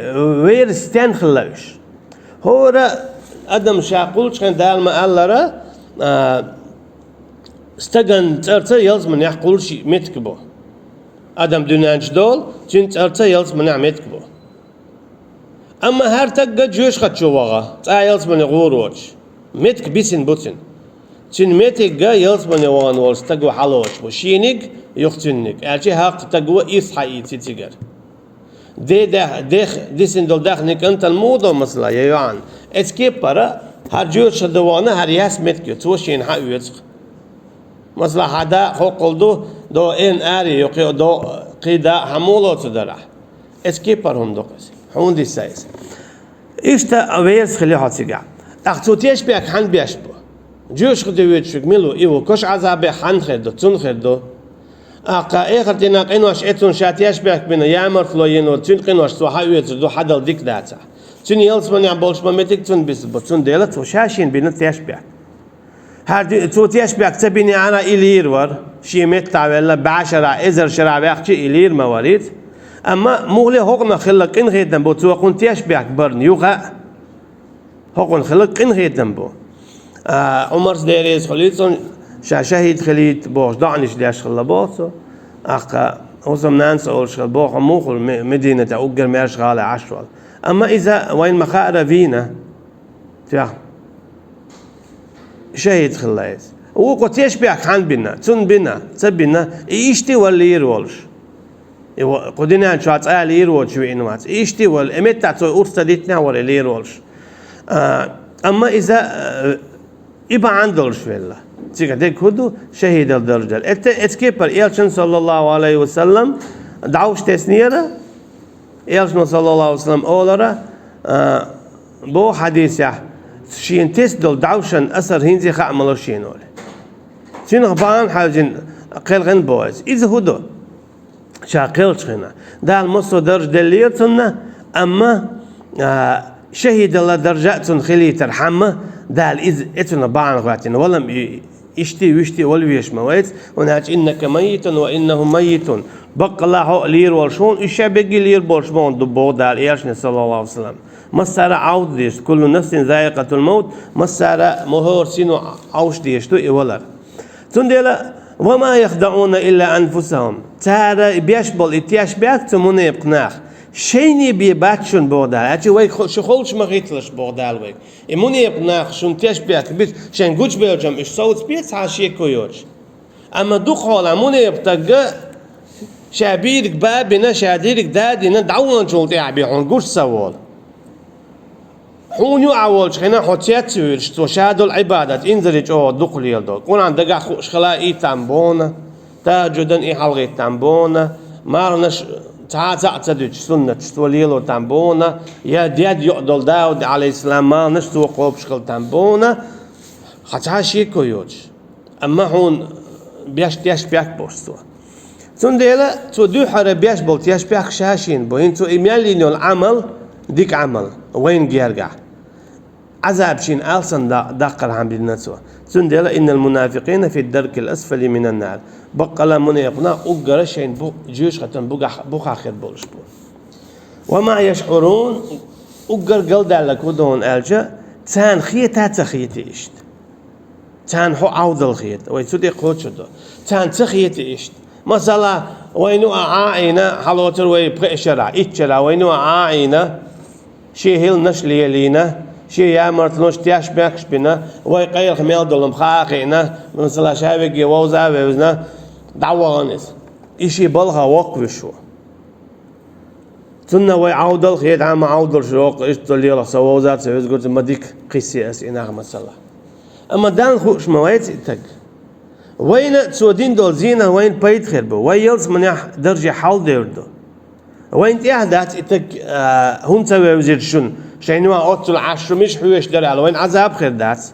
верас стенна хилла уьш? ХӀора адам ша кхуллучу хенахь Дала ма-аллара, а, стаган цӀарца ялсаманехь кхуллуш меттиг бу. Адам дуьнен чу долу, цуьнан цӀарца ялсаманехь меттиг бу. Амма хӀара стаг жоьжахати чу ваха, цкъа ялсамане гӀур воцуш, меттиг бисина бу цуьнан. Цуьнан меттиг ялсамане вахана волу стаг хьалоцуш бу, шениг, юха цуьнниг, аьлча хӀокху стага ирс хьаийци цигара. Де дах-, дех дисина долу дахниг кӀантана муха до, масала, я йоӀана? Эцу кепара, хӀара жоьжахати чу вахана, хӀара яьсса меттиг ю, цо шена хьаоьцу-кх. Масала, хьан да хӀоккхул ду, до эн аре йоккху, до кхин да хьан муха лоцу дарахь. Эцу кепара хӀума ду-кх иза. Хьуна дисса иза. Иштта верас хили хьо цигахь. ТӀаккха цо тешнабехк хьанна беш бу? Жоьжахати воьдуш верг мила ву? И ву, кошан Ӏазабехь хьанна хир ду, цунна хир ду. ТӀаккха эхарт дийнахь къинош эцунна ша тешнабехк бина, ямартло йина волу, цуьнан къинош цо хьаоьцур ду, хьан Дала дика дацахь. Цуьнан ялсаманехь болуш ма меттиг цунна бисина бу, цундела цо ша шена бина тешнабехк. ХӀара ди-, цо тешнабехк ца бинехь а и лийр вара, шен меттахь а велла, бӀе шарахь, эзар шарахь ваьхча а и лийр ма вара иза. Амма муххале хӀокхунах хилла къинхетам бу цо кхунна тешнабехк барна юха а. ХӀокхунах хилла къинхетам бу. А, Ӏумарс, Дела реза хуьлийла цунна, ша шахӀид хилийта бохуш доӀанаш деш хилла боху цо. ТӀаккха хӀусамнанас олуш хилла боху, муха хуьлу Ме-, Мединатехь уггар маьрша гӀалахь Ӏаш волу. Амма иза вайна ма-хаъара вийна. Тя. ШахӀид хилла иза. Вукхо тешнабехк хьанна бина, цунна бина, ца бина, и иштта вара лийр волуш. И ва-, кху дуьнен чохь цкъа а лийр воцуш веана вац. И иштта вара, и меттахь цо урс ца дитинехь вара и лийр волуш. А, амма иза, а, и бахьана долуш велла. Цигахь дерг хӀун ду? ШахӀидал даржа дара. Эцу, эцу кепара Элчанна, саллаллаху Ӏалайхи ва саллам, дӀовш теснера, Элчано, саллаллаху Ӏалайхи ва саллам, олара, а, боху хьадисехь, шена тесна долу дӀовшан асар хӀинца а хаа ма ло шена олий. Цуьнах бахьана хьаьвзина кхелхина боху иза. Иза хӀун ду? Ша кхелхича хенахь, Дала массо а даржа деллера цунна, амма, а, шахӀидалла даржа а цунна хилийтархьама, Дала иза эцунах бахьана хӀоьттина. Валам и Иштта, вуьшта вала везаш ма вац, хӀунда аьлча: «Иннака майитун ва иннахум майитун». Баккъалла хьо а лийр волуш ву, уьш ша берриге а лийр болуш бу, боху Дала Элчане, саллаллаху Ӏалайхи ва саллам. Массара а Ӏовда дезаш ду, «Куллу нафсин заикъатул маут», массара а, мухӀора сино Ӏовш дезаш ду и валар. Цундела: «Ва ма яхдауна илла анфусахум». Цара беш болу и тешнабехк, цу мунепакъ наха, шайне бен бац шуна, боху Дала. Аьлча вайга хо-, шу холчу ма хӀитталаш, боху Дала вайга. И мунепакъ нах шуна тешнабехк беш, шайн гучубевлчам уьш совцабе цхьа шеко йоцуш. Амма дукха хьолахь мунепакъ стаг ша бийриг ба а бина, ша дийриг да а дина, дӀаваханчул тӀаьхьа бен хьуна гуш ца волу. Хьуна юкъахь волчу хенахь хьо цец а вуьйлуш, цо ша долу Ӏибадат, инзаре чӀогӀа дукха леладо. Къуръан дагахь хууш хила а, и там бона. Тахажжудан и хьалхе там бона, марханаш цхьа а цхьаъ ца дуьтуш, суннаташ цо лело там бона, я дед йоӀ долу Дауд, Ӏалайхиссалам, марханаш цо кхобуш хила там бона, хьан цхьа а шеко йоцуш. Амма хьуна беш тешнабехк беш цо. Цундела цо дуьххьара беш болу тешнабехк ша шена бу, хӀинца цо и мел йина йолу Ӏамал, дика Ӏамал, вайна гергахь. Ӏазаб шена алсам да-, даккхархьама дина цо. Цундела: «Иннал мунафикъина фид даркил асфали минан нар». Баккъала мунепакъ нах уггара шайн бу-, жоьжахатин бугахь-, бухахь хир болуш бу. «Ва ма яшӀурун», уггар галдаьлларг хӀун ду хьуна аьлча, царна хета а ца хета иштта. Царна хьо Ӏовдал хета, вай цу тӀе кхочур ду. Царна ца хета иштта. Масала, вайна юкъахь Ӏа а Ӏийна, хьалоцур вай пхеа шарахь, итт шарахь, вайна юкъахь Ӏа а Ӏийна, шен хӀилланаш лелийна, шен ямартанаш, тешнабехкаш бина, вай къайлаха мел долу хӀума хаа а хиъна, масала, ша верриге вовза а вевзина, дӀавахана иза. И шен балха воккхавеш ву. Цунна вай Ӏовдал хета, ма Ӏовдалш воккха, иштта лелахь, со вовза а ца вевза, гур ма дика кхиссе аса и нах, масала. Амма Далла хууш ма вац и стаг. Вайна цо дина долу зенах вайна пайда хир бу, вай ялсаманехь дарже хьалдевр ду. Вайна тӀехь дац и стаг, а, хӀунда ца вевзира шуна, шайна юкъахь оццул Ӏаш шу мича хьоьжуш дара аьлла, вайна Ӏазаб хир дац.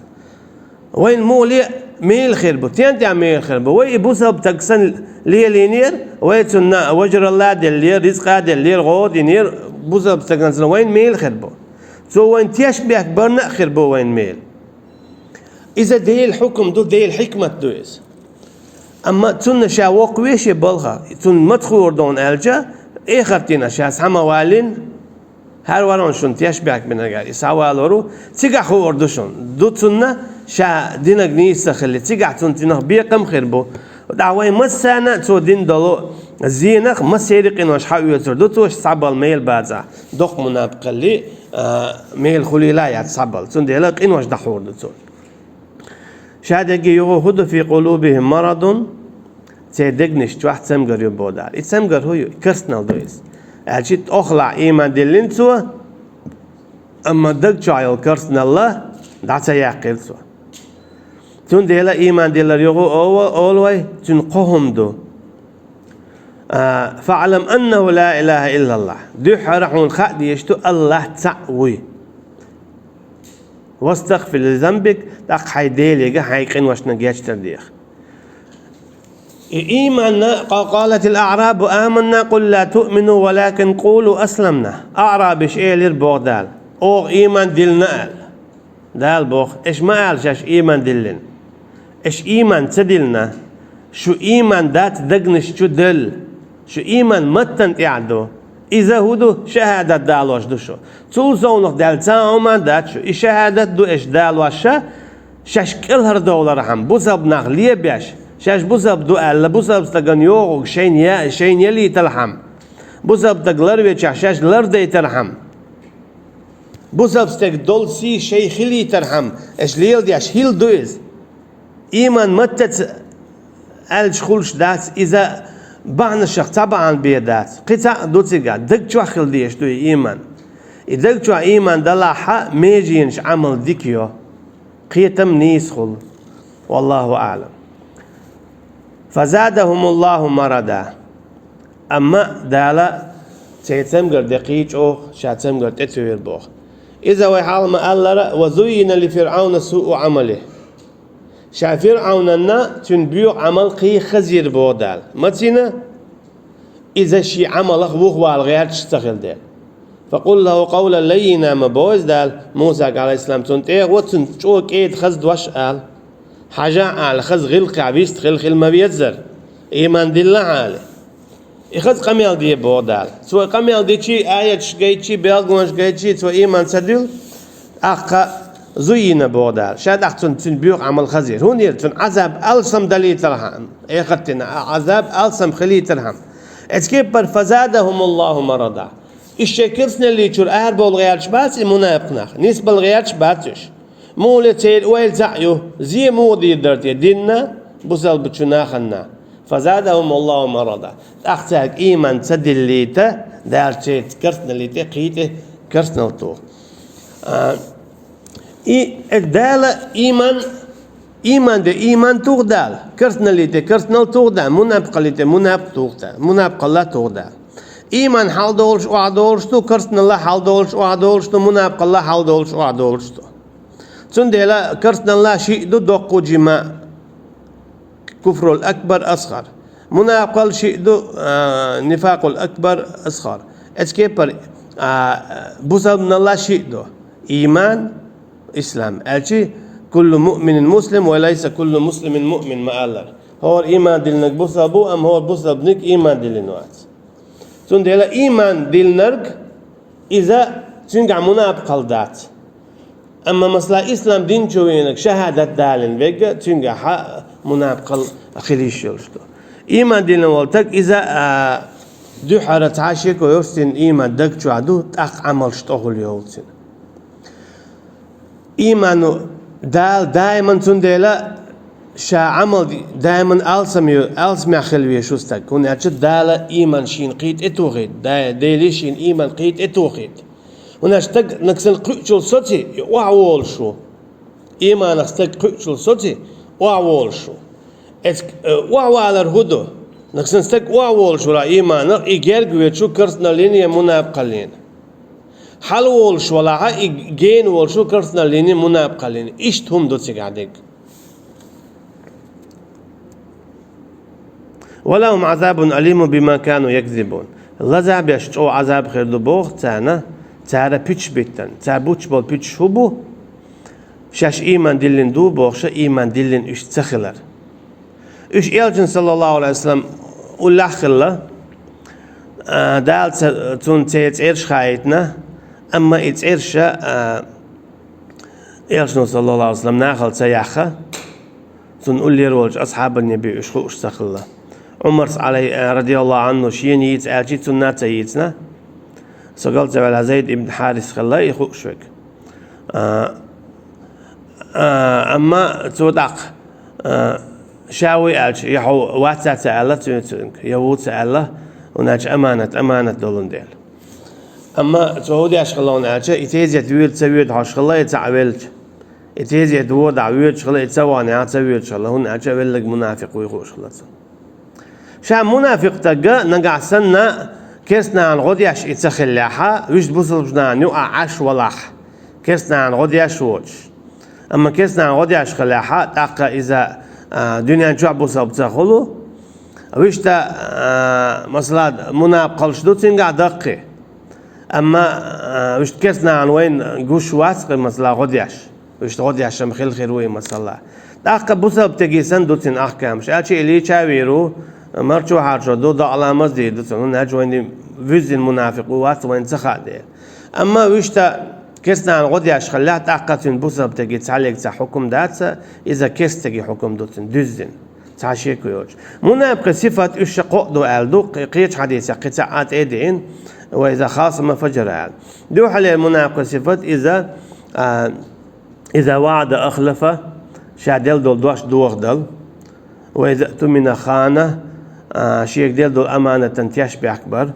Вайна муха ле а мела хир бу, стен тӀехь мела хир бу. Вай и бусалба стаг санна лелийнера, вай цунна важралла а деллера, рицкъа а деллера, гӀо а динера, бусалба стагана санна вайна мела хир бу. Цо вайна тешнабехк барна а хир бу вайна мела. Иза Делан хьукам ду, Делан хьикмат ду иза. Амма цунна ша воккхаве шен балха, цунна ма ца хуур ду хьуна аьлча, эхарт дийнахь ша схьа ма валлина, ХӀара варонаш шуна тешбехк бинаргара и схьавалор ву, цигахь хуур ду шуна. Ду цунна ша динарг нийса хилли, цигахь цунна цунах бекхам хир бу. ТӀаккха вай массарна цо дина долу зенах массеран а къинош хьаоьцур ду цо, схьабала мел бацахь, доккха мунапкъ хилли, а, мел хуьлийла яц схьабала. Цундела къинош дӀахьур ду цо. Ша дерриге юха хӀу ду фи къулубихим марадун, церан дегнаш чохь цамгар ю боху Дала. И цамгар хӀу ю? Керстанал ду иза. Аьлча тӀохлахь ийман диллина цо, амма даг чохь йолу керстаналла дӀа ца яьккхира цо. Цундела ийман диллар юха ова олу вай, цуьнан кхо хӀума ду. А, «Фаълам аннаху ла илаха иллаллах». Дуьххьара хьуна хаа дезаш ду АллахӀ цхьаъ вуй. «Вастагфир ли занбик», тӀаккха хьайн Делега хьайн къиношна гечдар деха. И ийманна, «Къа-, къалатил аърабу аманна, къул ла туъмину, валакин къулу асламна». Аърабиша элира боху Дала: «Оха ийман диллина», – аьлла. Дала боху: «Аша ма ала шаьш ийман диллина. Аша ийман ца диллина, шу ийман дац дагнаш чу делла. Шу ийман маттана тӀехь ду. Иза хӀу ду? Шахадат далош ду шу. Цул совнах даьлла цхьа а хӀума дац шу. И шахадат ду аша далош ша, шаьш кӀелхьардовлархьама, бусалба нах лебеш, шаьш бусалба ду аьлла, бусалба стагана йогӀург шайна я-, шайна ялийтархьама, бусалба стаг ларвечохь шаьш лардайтархьама». Бусалба стеган долу сий шайн хилийтархьама, аша леладеш хӀилла ду иза. Ийман маттаца аьлча хуьлуш дац, иза бахьанашах цхьа бахьана бен дац. Кхин цхьаъ ду цигахь, даг чохь хила дезаш ду и ийман. И даг чохь ийман далахь, меженаш Ӏамал дика йо, кхетам нийса хуьлу. Валлаху аълам. «Фазадахумуллаху марада». Амма Дала церан цамгар декхий чӀогӀа, ша цамгар тӀе ца вер боху. Иза вай хьалха ма-аллара: «Ва зуййина ли ФирӀавна суу Ӏамали». Ша ФирӀавнанна цуьнан боьха Ӏамал кхин хазийра боху Дала. Мацийна? Иза шен Ӏамалах вухавала гӀерташ ца хилла дела. «Факъул лаху къавлан лаййина», ма боху иза Дала Мусага, алейхиссалам, цунна тӀе а гӀо, цунна чӀогӀа кӀеда хаза дош ала. Хьажахь ала, хаза гӀиллакхехь вист хила, хила ма везара, ийман диллахь ала. И хаза къамел де боху Дала. Цо къамел дичи, аяташ гайтичи, белгалонаш гайтичи, цо ийман ца дуьллу, тӀаккха зуййина боху Дала. Ша тӀаккха цунна, цуьнан боьха Ӏамал хазийра. ХӀунда йира? Цунна Ӏазаб алсам далийтархьама, эхартина, а Ӏазаб алсам хилийтархьама. Эцу кеппара: «Фазадахумуллаху марада». Иштта шайн керстаналли чуьра арабовла гӀерташ бац и мунапикъ нах, нисбала гӀерташ бац уьш. Муха ле, церан ойла цхьаъ ю, зе муха дийр дара те динна, бусалба чу нахана? «Фазадахумуллаху марада». ТӀаккха цаьрга ийман ца диллийта, Дала церан керстаналли тӀе кхин тӀе керстанал туху. А, и, э, Дала ийман, ийман де ийман туху Дала, керстаналли тӀе керстанал туху Дала, мунапикъалли тӀе мунапикъ туху Дала, мунапикъалла туху Дала. Ийман хьалдолуш, охьадолуш ду, керстаналла хьалдолуш, охьадолуш ду, мунапикъалла хьалдолуш, охьадолуш ду. Цундела керстаналла шиъ ду доккха, жима: куфрул акбар, асгӀар. Мунапикъалла шиъ ду, а, нифакъул акбар, асгӀар. Эцу кеппара, а, бусалбаналла шиъ ду: ийман, ислам. Аьлчи: «Куллу муъминин муслим, ва лайса куллу муслимин муъмин», ма аллара. ХӀора ийман диллинарг бусалба ву, амма хӀора бусалбаниг ийман диллина вац. Цундела ийман диллинарг, иза, цуьнгахь мунапикъалла дац. Амма, масала, ислам дин чу вийнарг, шахадат далийна верг, цуьнгахь мунапикъалла хила йиш йолуш ду. Ийман диллина волу стаг, иза, а, дуьххьара цхьа а шеко йоццуш цуьнан ийман даг чохь ду, тӀаккха Ӏамалш тӀехула йолу цуьнан. Ийману Дала даиман, цундела ша Ӏамал даиман алсам ю, алсамехь хила везаш ву стаг. ХӀунда аьлча Дала ийман шена кхин тӀе тухийта, да-, Дела шена ийман кхин тӀе тухийта. ХӀунда аьлча стаг нагахь санна кхуьучул соций, и охьаволуш ву. Ийманах стаг кхуьучул соций, охьаволуш ву. Эцк-, э, охьавалар хӀун ду? Нагахь санна стаг охьаволуш вара ийманах, и герга воьдуш ву керстаналлина я мунапикъаллина. Хьалаволуш валахьа, и гена волуш ву керстаналлина, мунапикъаллина. Иштта хӀума ду цигахь дерг. «Ва лахум Ӏазабун алимун бима кану якзибун». Лаза беш чӀогӀа Ӏазаб хир ду боху царна, цара пуьчаш биттан. Цара буттуш болу пуьчаш хӀун бу? Шаьш ийман диллина ду бохуша, ийман диллина уьш ца хилар. Уьш элчана, саллаллаху алейхи ва саллям, уллехь хилла, а, Дала ца-, цунна церан цӀераш хаийтина, Амма и цӀераш, а, Элчано, саллаллаху Ӏалайхи ва саллам, нахала ца яьхна, цунна уллера волчу асхьабане бен уьш хууш ца хилла. Ӏумарс, Ӏалай-, а, радияллаху Ӏанху, шена йийца аьлча, цунна а ца йийцина. Со гал ца ваьлла Зайд ибн Хьарис хилла и хууш верг. А, а, амма цо тӀаккха, а, ша вуй аьлча, я хьо вац а ца аьлла цуьнга, я ву ца аьлла, хӀунда аьлча аманат, аманат долун дела. Амма цо хӀун деш хилла хьуна аьлча, и тезет воьду ца воьду хьожуш хилла, и цхьаъ велча. И тезет воьду а воьдуш хилла, и ца вахана а ца воьдуш хилла, хӀунда аьлча велларг мунафикъ вуй хууш хилла цунна. Ша мунафикъ стаг нагахь санна керстанашна гӀо деш и ца хиллехь, вуьшта бусалба нахана юкъахь Ӏаш валахь, керстанашна гӀо деш воцуш. Амма керстанашна гӀо деш хиллехь, тӀаккха иза, а, дуьнен чохь бусалба ца хуьлу. Вуьшта, а, масала, мунапкъалш ду цуьнгахь даккхий. Амма, а, вуьшта керстанашна вайна гуш вац-кх, масала, гӀо деш. Вуьшта гӀо деш-м хила хир ву и, масала. ТӀаккха бусалба стеге санна ду цуьнан ахкамаш. Аьлча и лийча а вийр ву, марчо хьарчо ду, докъа ламаз дийр ду цунна. ХӀунда аьлча вайна вуьззина мунафикъ ву, вац вайна ца хаьа дела. Амма вуьшта керстанашна гӀо деш хиллехь, тӀаккха цуьнан бусалба стеге цхьаллиг цхьа хьукам дац, иза керста стеге хьукам ду цуьнан, дуьззина. Цхьа шеко йоцуш. Мунапикъан сифат уьш ша кхоъ ду аьлла ду, кхе-, кхечу хьадисехь кхин цхьа а тӀе а деана, «وإذا خاصم فجر» аьлла. Дуьххьарлера мунапикъан сифат иза, а, «إذا وعد أخلف», ша делла долу дош дохадала, «وإذا اؤتمن خان», а, шега делла долу аманатан тешнабехк бар.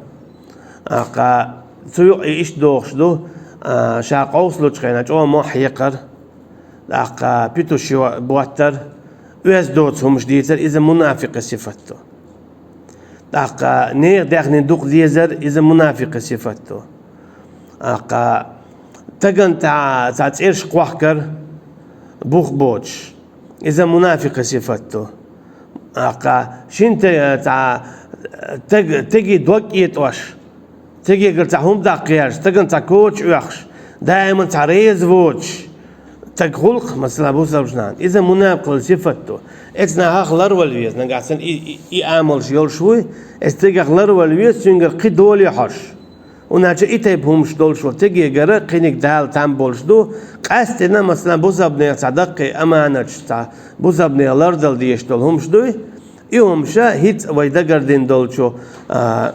ТӀаккха цу юкъа и иштта дохуш ду, а, ша къовсалучу хенахь чӀогӀа мохь якхар, тӀаккха петуш боттар, оьзда доцу хӀумаш дийцар, иза мунафикъан сифат ду. ТӀаккха нехан даьхнина дукха дезар, иза мунафикъан сифат ду. ТӀаккха стагана цхьа, цхьа цӀераш кхохкар, бух боцуш, иза мунафикъан сифат ду. ТӀаккха шина те-, цхьа стаг-, стеге дог кӀетош, стегегара цхьа хӀума даккха гӀерташ, стагана цхьа коча оьхуш, даиман цхьа реза воцуш стаг хуьлу-кх, масала, бусалба нахана. Иза мунапикъан сифат ду. Эцу нахах ларвала веза, нагахь санна и, и, и амалш йолуш вуй, эцу стегах ларвала веза, цуьнгара кхин доле хьожуш. ХӀунда аьлча и тайпа хӀумаш долуш волу стегегара кхиниг Дала там болуш ду, къаьсттина, масала, бусалба нехан цхьа даккхий аманаташ, цхьа бусалба нехан лардала дезаш долу хӀумаш дуй, и хӀумаш хӀинца вай дагардина долчу, а,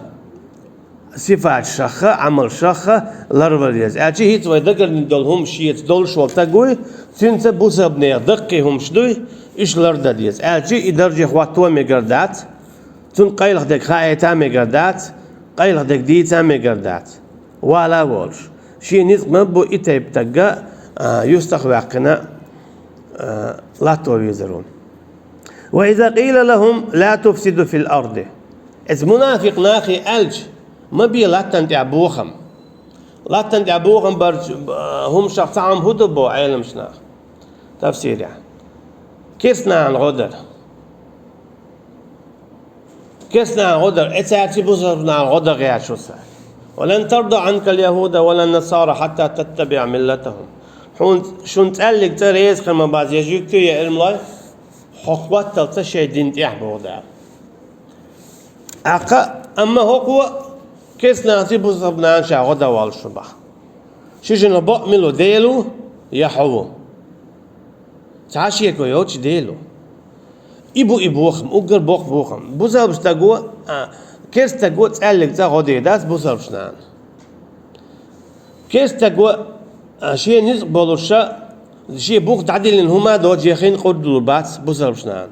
сифаташха, Ӏамалшха ларвала веза. Аьлча хӀинца вай дагардина долу хӀумаш шеца долуш волу стаг вуй, цуьнца бусалба нехан даккхий хӀумаш дуй, уьш лардан деза. Аьлча и дарже хӀотто мегар дац, цунна къайлаха дерг хаийта а мегар дац, къайлаха дерг дийца а мегар дац. Вала а волуш, шен ницкъ ма бу и тайпа стаг, а, юьстах ваьккхина, а, латто везар ву. «وإذا قيل لهم لا تفسدوا في الأرض». Эцу мунафикъ нахе аьлча, ма бе латтана тӀехь бохам. Латтана тӀехь бохам барчу, а, хӀуманах цхьа хӀума хӀун ду боху Ӏеламчу наха? Тафсирехь. Керстанашна гӀо дар. Керстанашна гӀо дар, эцаьрций бусалба нахана гӀо дан гӀерташ ву цара. «ولن ترضى عنك اليهود ولا النصارى حتى تتبع ملتهم». Хьуна, шуна цӀаьллиг цӀа реза хир ма бац, я жуьгтий, я ирмалой, хьо хӀотталц шайн дин тӀехь, боху Дала. ТӀаккха, амма хӀокхо керстанашций бусалба нахана ша гӀо дан воллуш ву боху. Ши шина бакъ мила ву, Дела ву, я хьо ву? Цхьа шеко йоцуш Дела ву. И бу и бохам, уггар боккха бохам. Бусалба стаго, а, керста стаго цӀаьллиг цӀа гӀо дийр дац бусалба нахана. Керста стаго, а, шен ницкъ болуш, шен бух дӀадиллина хӀума а доцуш, я хин къурд лур бац бусалба нахана.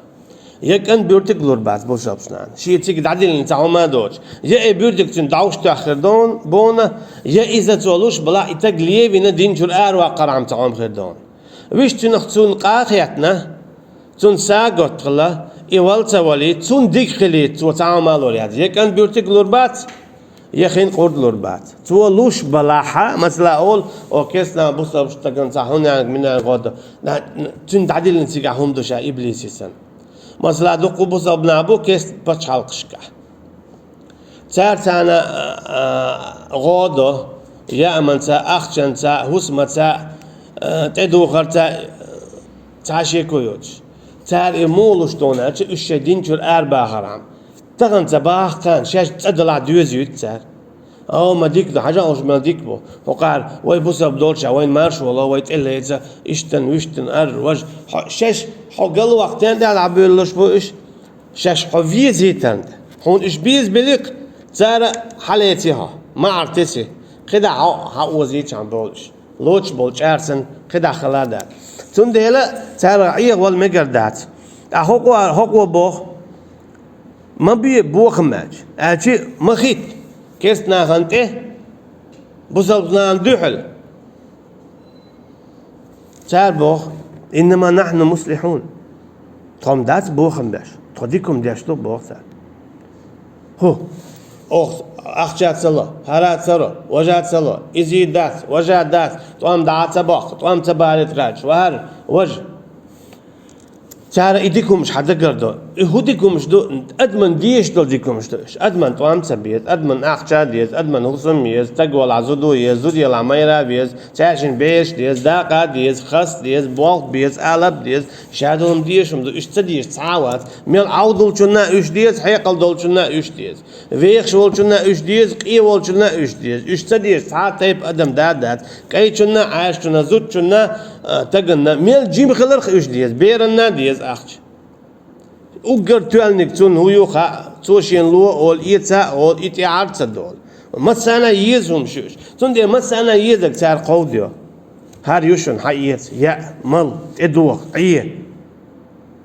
Я кӀан буьртиг лур бац бусалба нахана. Шен цига дӀадиллина цхьа хӀума а доцуш. Я и буьртиг цуьнан дӀовш тоьхна хир дон-, боху, я иза цо луш балахь и стаг левина дин чуьра араваккхархьама цхьа хӀума хир дон. Вуьшта цуьнах цунна къа а хетта, цунна сагот хилла, и вала ца валийта, цунна дика хилийта, цо цхьа хӀума а лур яц. Я кӀан буьртиг лур бац, я хин къурд лур бац. Цо луш балахь, масала, олу, о, керстанашна бусалба стагана цхьа хӀунненга-минненга гӀо дан. На-, на-, цуьнан дӀадиллина цигахь хӀума ду ша иблисе санна. Масала, дуккха бусалба нах бу керста пачхьалкхашкахь. Цара царна, а, а, гӀо до, яаманца, ахчанца, хӀусамаца, а, тӀедухарца, цхьа шеко йоцуш. Цара и муха луш ду аьлча, уьш шайн дин чуьра арабахархьама. Тахана ца бахахь, кхана шаьш цӀа далахь доьзуьйту цара. О, ма дика ду, хьажа уж ма дика бу. ХӀокхара вай бусалба долча, вайна маршо ло, вай тӀе леца, иштта, вуьшта, ар, вож. Хьо, шаьш, хьо галваха тен дӀа боьллуш бу уж. Шаьш хьо везийтан. Хьуна уж беза беликъ, цара хьалеце хьо, маӀар теце. КхидӀа хьо, хьо озийча болуш. Лоцуш болу чӀарсан кхидӀа хала дац. Цундела цара Ӏехавала мегар дац. ТӀаккха хӀокхо, хӀокхо боху, ма бе бохам аьлча, аьлча ма хитта керста нахана тӀе, бусалба нахана дуьхьал. Цара боху: «Иннама нахьну муслихьун». Тхо-м дац бохам беш, тхо дика хӀума деш ду, боху цара. ХӀу, оха ахча ца ло, хӀара ца ло, важа ца ло, иза дац, важа дац, тӀом дӀа ца боккху, тӀом ца балийта гӀерташ, вахар, важа. Цара и дика хӀумаш хьан дагардо. И хӀун дика хӀумаш ду? Адаман дезаш долу дика хӀумаш ду уьш. Адаман тӀом ца беза, адаман ахча деза, адаман хӀусам еза, стаг валахь зуда еза, зуда елахь майра веза, цаьршинна бераш деза, дакъа деза, хас деза, болх беза, алап деза, ша долу-м дезаш хӀума ду, уьш ца дезаш цхьа а вац. Мел Ӏовдалчунна уьш деза, хьекъал долчунна уьш деза. Вехаш волчунна уьш деза, къе волчунна уьш деза. Уьш ца дезаш цхьа а тайпа адам да а дац. КӀайчунна, Ӏаьржачунна, зудчунна, а, таганна. Мел жима хиларх уьш деза, беранна а деза ахча. Уггар тоьллиг цунна хӀун ю хаьа, цо шена ло олу, эца а олу, и тӀаьхьара ца долу. Массарна а еза хӀума шу уьш. Цундела массарна а езарг цара кховдайо. ХӀара ю шуна, хьаэца, яа, мала, тӀедоха, Ӏе.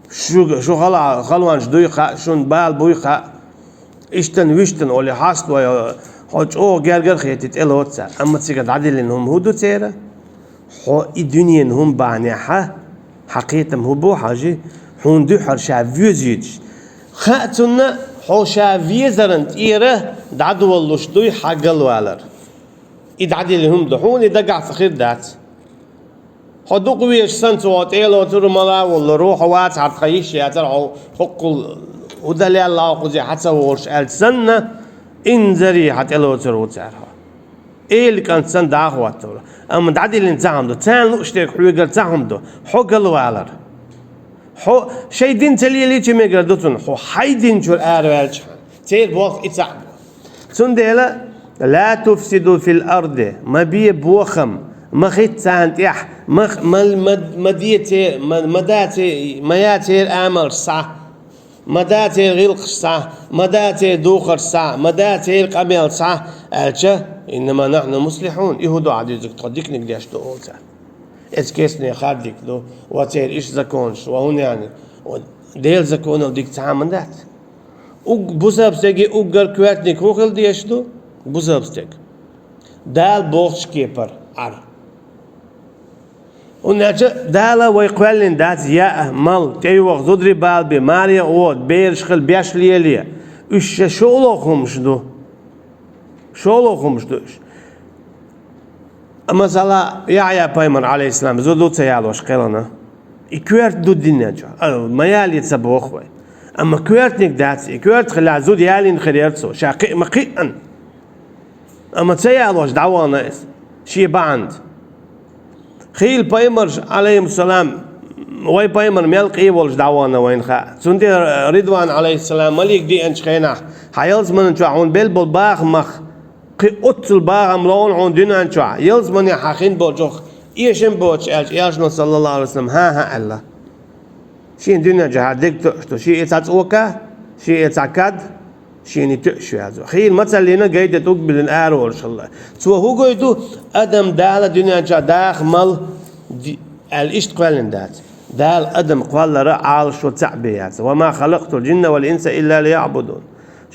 Шу, шу хала-, халонаш дуй хаьа, шуна бала буй хаьа. Иштта, вуьшта олий хьаставой, хьо чӀогӀа гергара хетий, тӀелоцу цара. Амма цига дӀадиллина хӀума хӀун ду церан? Хьо и дуьненан хӀума бахьанехь, хьан кхетам хӀун бу, хьажий, хьуна дуьхьал ша везийташ. Хаьа цунна, хьо ша везаран тӀера дӀадолалуш дуй хьан галвалар. И дӀадиллина хӀума ду, хьуна и дагахь ца хир дац. Хьо дукха везаш санна, цо хьо тӀелоцур, мала а воллур ву, хьо вац хьара тхан йиш яцара, хьо хӀоккхул удалелла кхуза хьан ца волуш аьлча санна, инзаре хьан тӀелоцур ву цара хьо. Эла кӀант санна дӀа а хӀоттор. Амма дӀадиллина цхьа хӀума ду, царна лууш дерг хьоьгара цхьа хӀума ду, хьо галвалар. Хьо шайн дин ца лелийча мегар ду цунна, хьо хьайн дин чуьра араваьлча хьан. Церан болх и цхьаъ бу. Цундела, ла туфсиду фил арди, ма бе бохам, ма хитта царна тӀехь, ма, ма, ма, ма де це-, ма, ма да це-, ма я церан амалш схьа, ма да церан гӀиллакхаш схьа, ма да церан духарш схьа, ма да церан къамел схьа, аьлча, иннама нахьну муслихьун, и хӀун ду хьан дуьйцург, тхо диканиг деш ду олу цара. Эцу кестане хар дика ду, ва церан иштта законаш, ва хӀун яьнниг, ва Делан законал дика цхьа а ма дац. Уг-, бусалба стеган уггар коьртаниг хӀун хила дезаш ду? Бусалба стеган Дала бохучу кепара Ӏар. ХӀунда аьлча Дала вай кхоьллина дац яа, мала, тӀейогӀу, зударий бала бе, маре а гӀо, бераш хила, беш лелае. Уьш шолгӀа хӀумаш ду. ШолгӀа хӀумаш ду уьш. Масала, Яхьъя пайхамар, Ӏалайхиссалам, зуда ца ялош кхелхина. И коьрта ду динан чохь. А, ма яле ца боху вай. Амма коьртаниг дац, и коьрта хилахь зуда ялийна хир яра цо, ша кхиъ ма кхиъна. Амма ца ялош дӀавахана иза, шен бахьанца. Хийла пайхамарш, Ӏалайхиссалам, вай пайхамар мел къе волуш дӀавахана вайна хаьа. Цундела Ридван, Ӏалайхиссалам, малик деанчу хенахь, хьан ялсаманин чохь хьуна белла болу бахамах, кхин оццул бахам лоуна хьуна дуьнен чохь, ялсамане хьан хин болчух эшам боцуш аьлча, элчано, саллаллаху Ӏалайхи ва саллам, хӀан-хӀа аьлла. Шен дуьнен чохь хьан дерг тоьуш ду, шен и цхьа цӀока, шен и цхьа кад, шен и тоьуш веза. Хийла мацаллина гайде тӀуг биллина ара волуш хилла. Цо хӀун гойту, адам Дала дуьнен чохь даха мала ди-, аьлла иштта кхоьллина дац. Дала адам кхоллара Ӏалашо цхьаъ бен яц. «Ва ма халакътул джинна вал инса илла лияъбудун».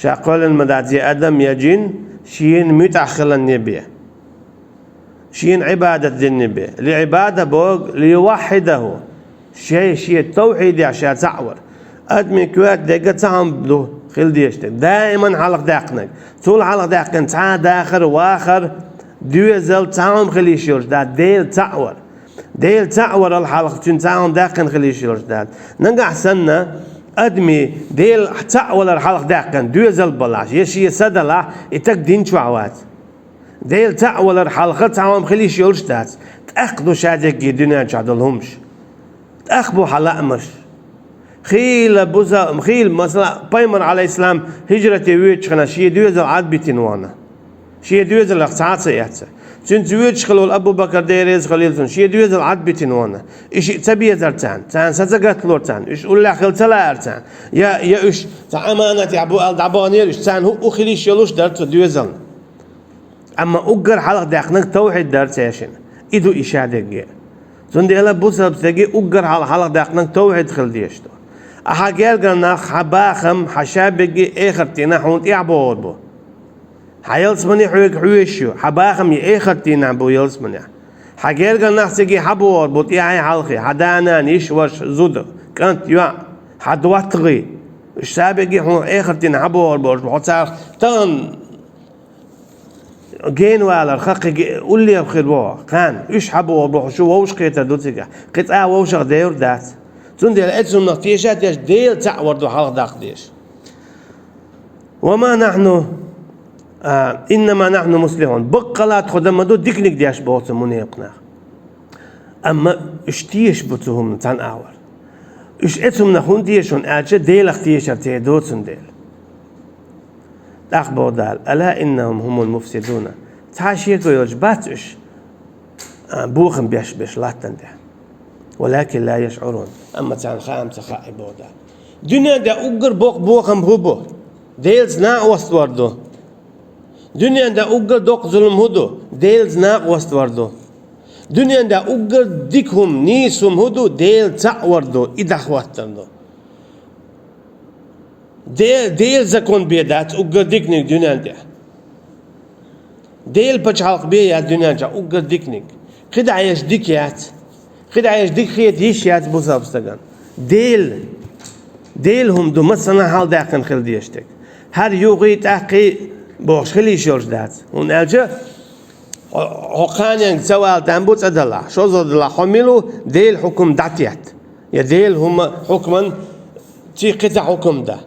Ша кхоьллина ма дац я адам, я джин, шена муьтӀахь хиларна бен. Шена Ӏибадат динна бен. Ли Ӏибада боху, ли юваххьидаху. Шай, шен тавхьидехь ша цхьаъ вар. Адамийн коьрта дегга цхьа хӀума ду, хила дезаш дерг. Даиман хьалха даьккхинарг. Цул хьалха даьккхина цхьа а дахар, вахар, доьзал, цхьа хӀума хила йиш йолуш дац, Дела цхьаъ вар. Дела цхьаъ варал хьалха цуьнан цхьа хӀума даьккхина хила йиш йолуш дац. Нагахь санна, адамийн Дела цхьаъ валар хьалха даьккхина, доьзал балахь, я шен са далахь, и стаг дин чохь вац. Дела цхьаъ валар хьалха цхьа хӀума хила йиш йолуш дац. ТӀаккха ду ша дерриге дуьнен чохь долу хӀумаш. ТӀаккха бу хьан лаамаш. Хийла буза-, хийла, масала, пайхамар, Ӏалайхиссалам, хӀижрате воьдучу хенахь шен доьзал Ӏад битина вахана. Шен доьзалах цхьа а ца эцна. Цуьнца воьдуш хилла волу Абу-Бакар, Дела реза хуьлийла цунна, шен доьзал Ӏад битина вахана. Уьш и ца безара царна, царна са ца гаталора царна, уьш уллехь хила ца лаьара царна, я, я уьш цхьа аманатехь бу аьлла дӀабаханера уьш, царна хӀуъу хила йиш йолуш дара цу доьзална. Амма уггар хьалха даьккхинарг тавхьид дара цаьршинна. И ду и шадерриге. Цундела бусалба стеган уггар хьалха хьалха даьккхинарг тавхьид хила дезаш ду. Ахьа гергара нах, хьан бахам, хьан шаберриге эхарт дийнахь хьуна тӀехь богӀур бу. Хьан ялсамани хьоьга хьоьжуш ю, хьан бахам и эхарт дийнахь бу ялсаманехь. Хьан гергара нах цига хьан богӀур бу тӀаьхьий хьалхий, хьан да-нана, йиша-ваша, зуда, кӀант, йоӀ, хьан доттагӀий. Уьш саберриге хьуна эхарт дийнахь хьан богӀур болуш бу, хьо царах тахана гена валарх кхин уллехь хир ву хьо, кхана. Уьш хьан богӀур бу, хьо шу вовшахкхетар ду цигахь, кхин цкъа а вовшах девр дац. Цундела оцу хӀуманах теша а тешаш, Дела цхьаъ вар ду хьалха даккха дезаш. «Ва ма нахьну, а, иннама нахьну муслихьун». Баккъалла тхо дан ма ду диканиг деш боху цу мунепакъ наха. Амма уьш тешаш бу цу хӀуманна цхьана агӀор. Уьш оцу хӀуманах хӀунда теша, хӀунда аьлча Делах тешар церан доцун дела. ТӀаккха боху Дала: «Ала иннахум хумул муфсидуна». Цхьа шеко йолуш бац уьш, а, бохам беш берш латтана тӀехь. «Валакин ла яшӀурун». Амма царна хаам ца хаьа, боху Дала. Дуьнен тӀехь уггар боккха бохам хӀун бу? Делаца накъост вар ду. Дуьнен тӀехь уггар доккха зулам хӀун ду? Делаца накъост вар ду. Дуьнен тӀехь уггар дика хӀума, нийса хӀума хӀун ду? Дела цхьаъ вар ду, и дӀахӀоттар ду. Де-, Делан закон бен дац уггар диканиг дуьнен тӀехь. Делан пачхьалкх бен яц дуьнен чохь уггар диканиг. КхидӀа еш дика яц. КхидӀа еш дика хета йиш яц бусалба стагана. Дела, Делан хӀума ду массанхьа хьалдаьккхина хила дезаш дерг. ХӀара юххий, тӀаккхий бохуш хила йиш йолуш дац. ХӀунда аьлча хьо, хьо кханенга ца вала там бу цӀа далахь, шозлагӀа далахь, хьо мила ву Делан хьукам дӀатетта? Я Делан хӀума, хьукман цхьа кхин цхьа хьукам дан?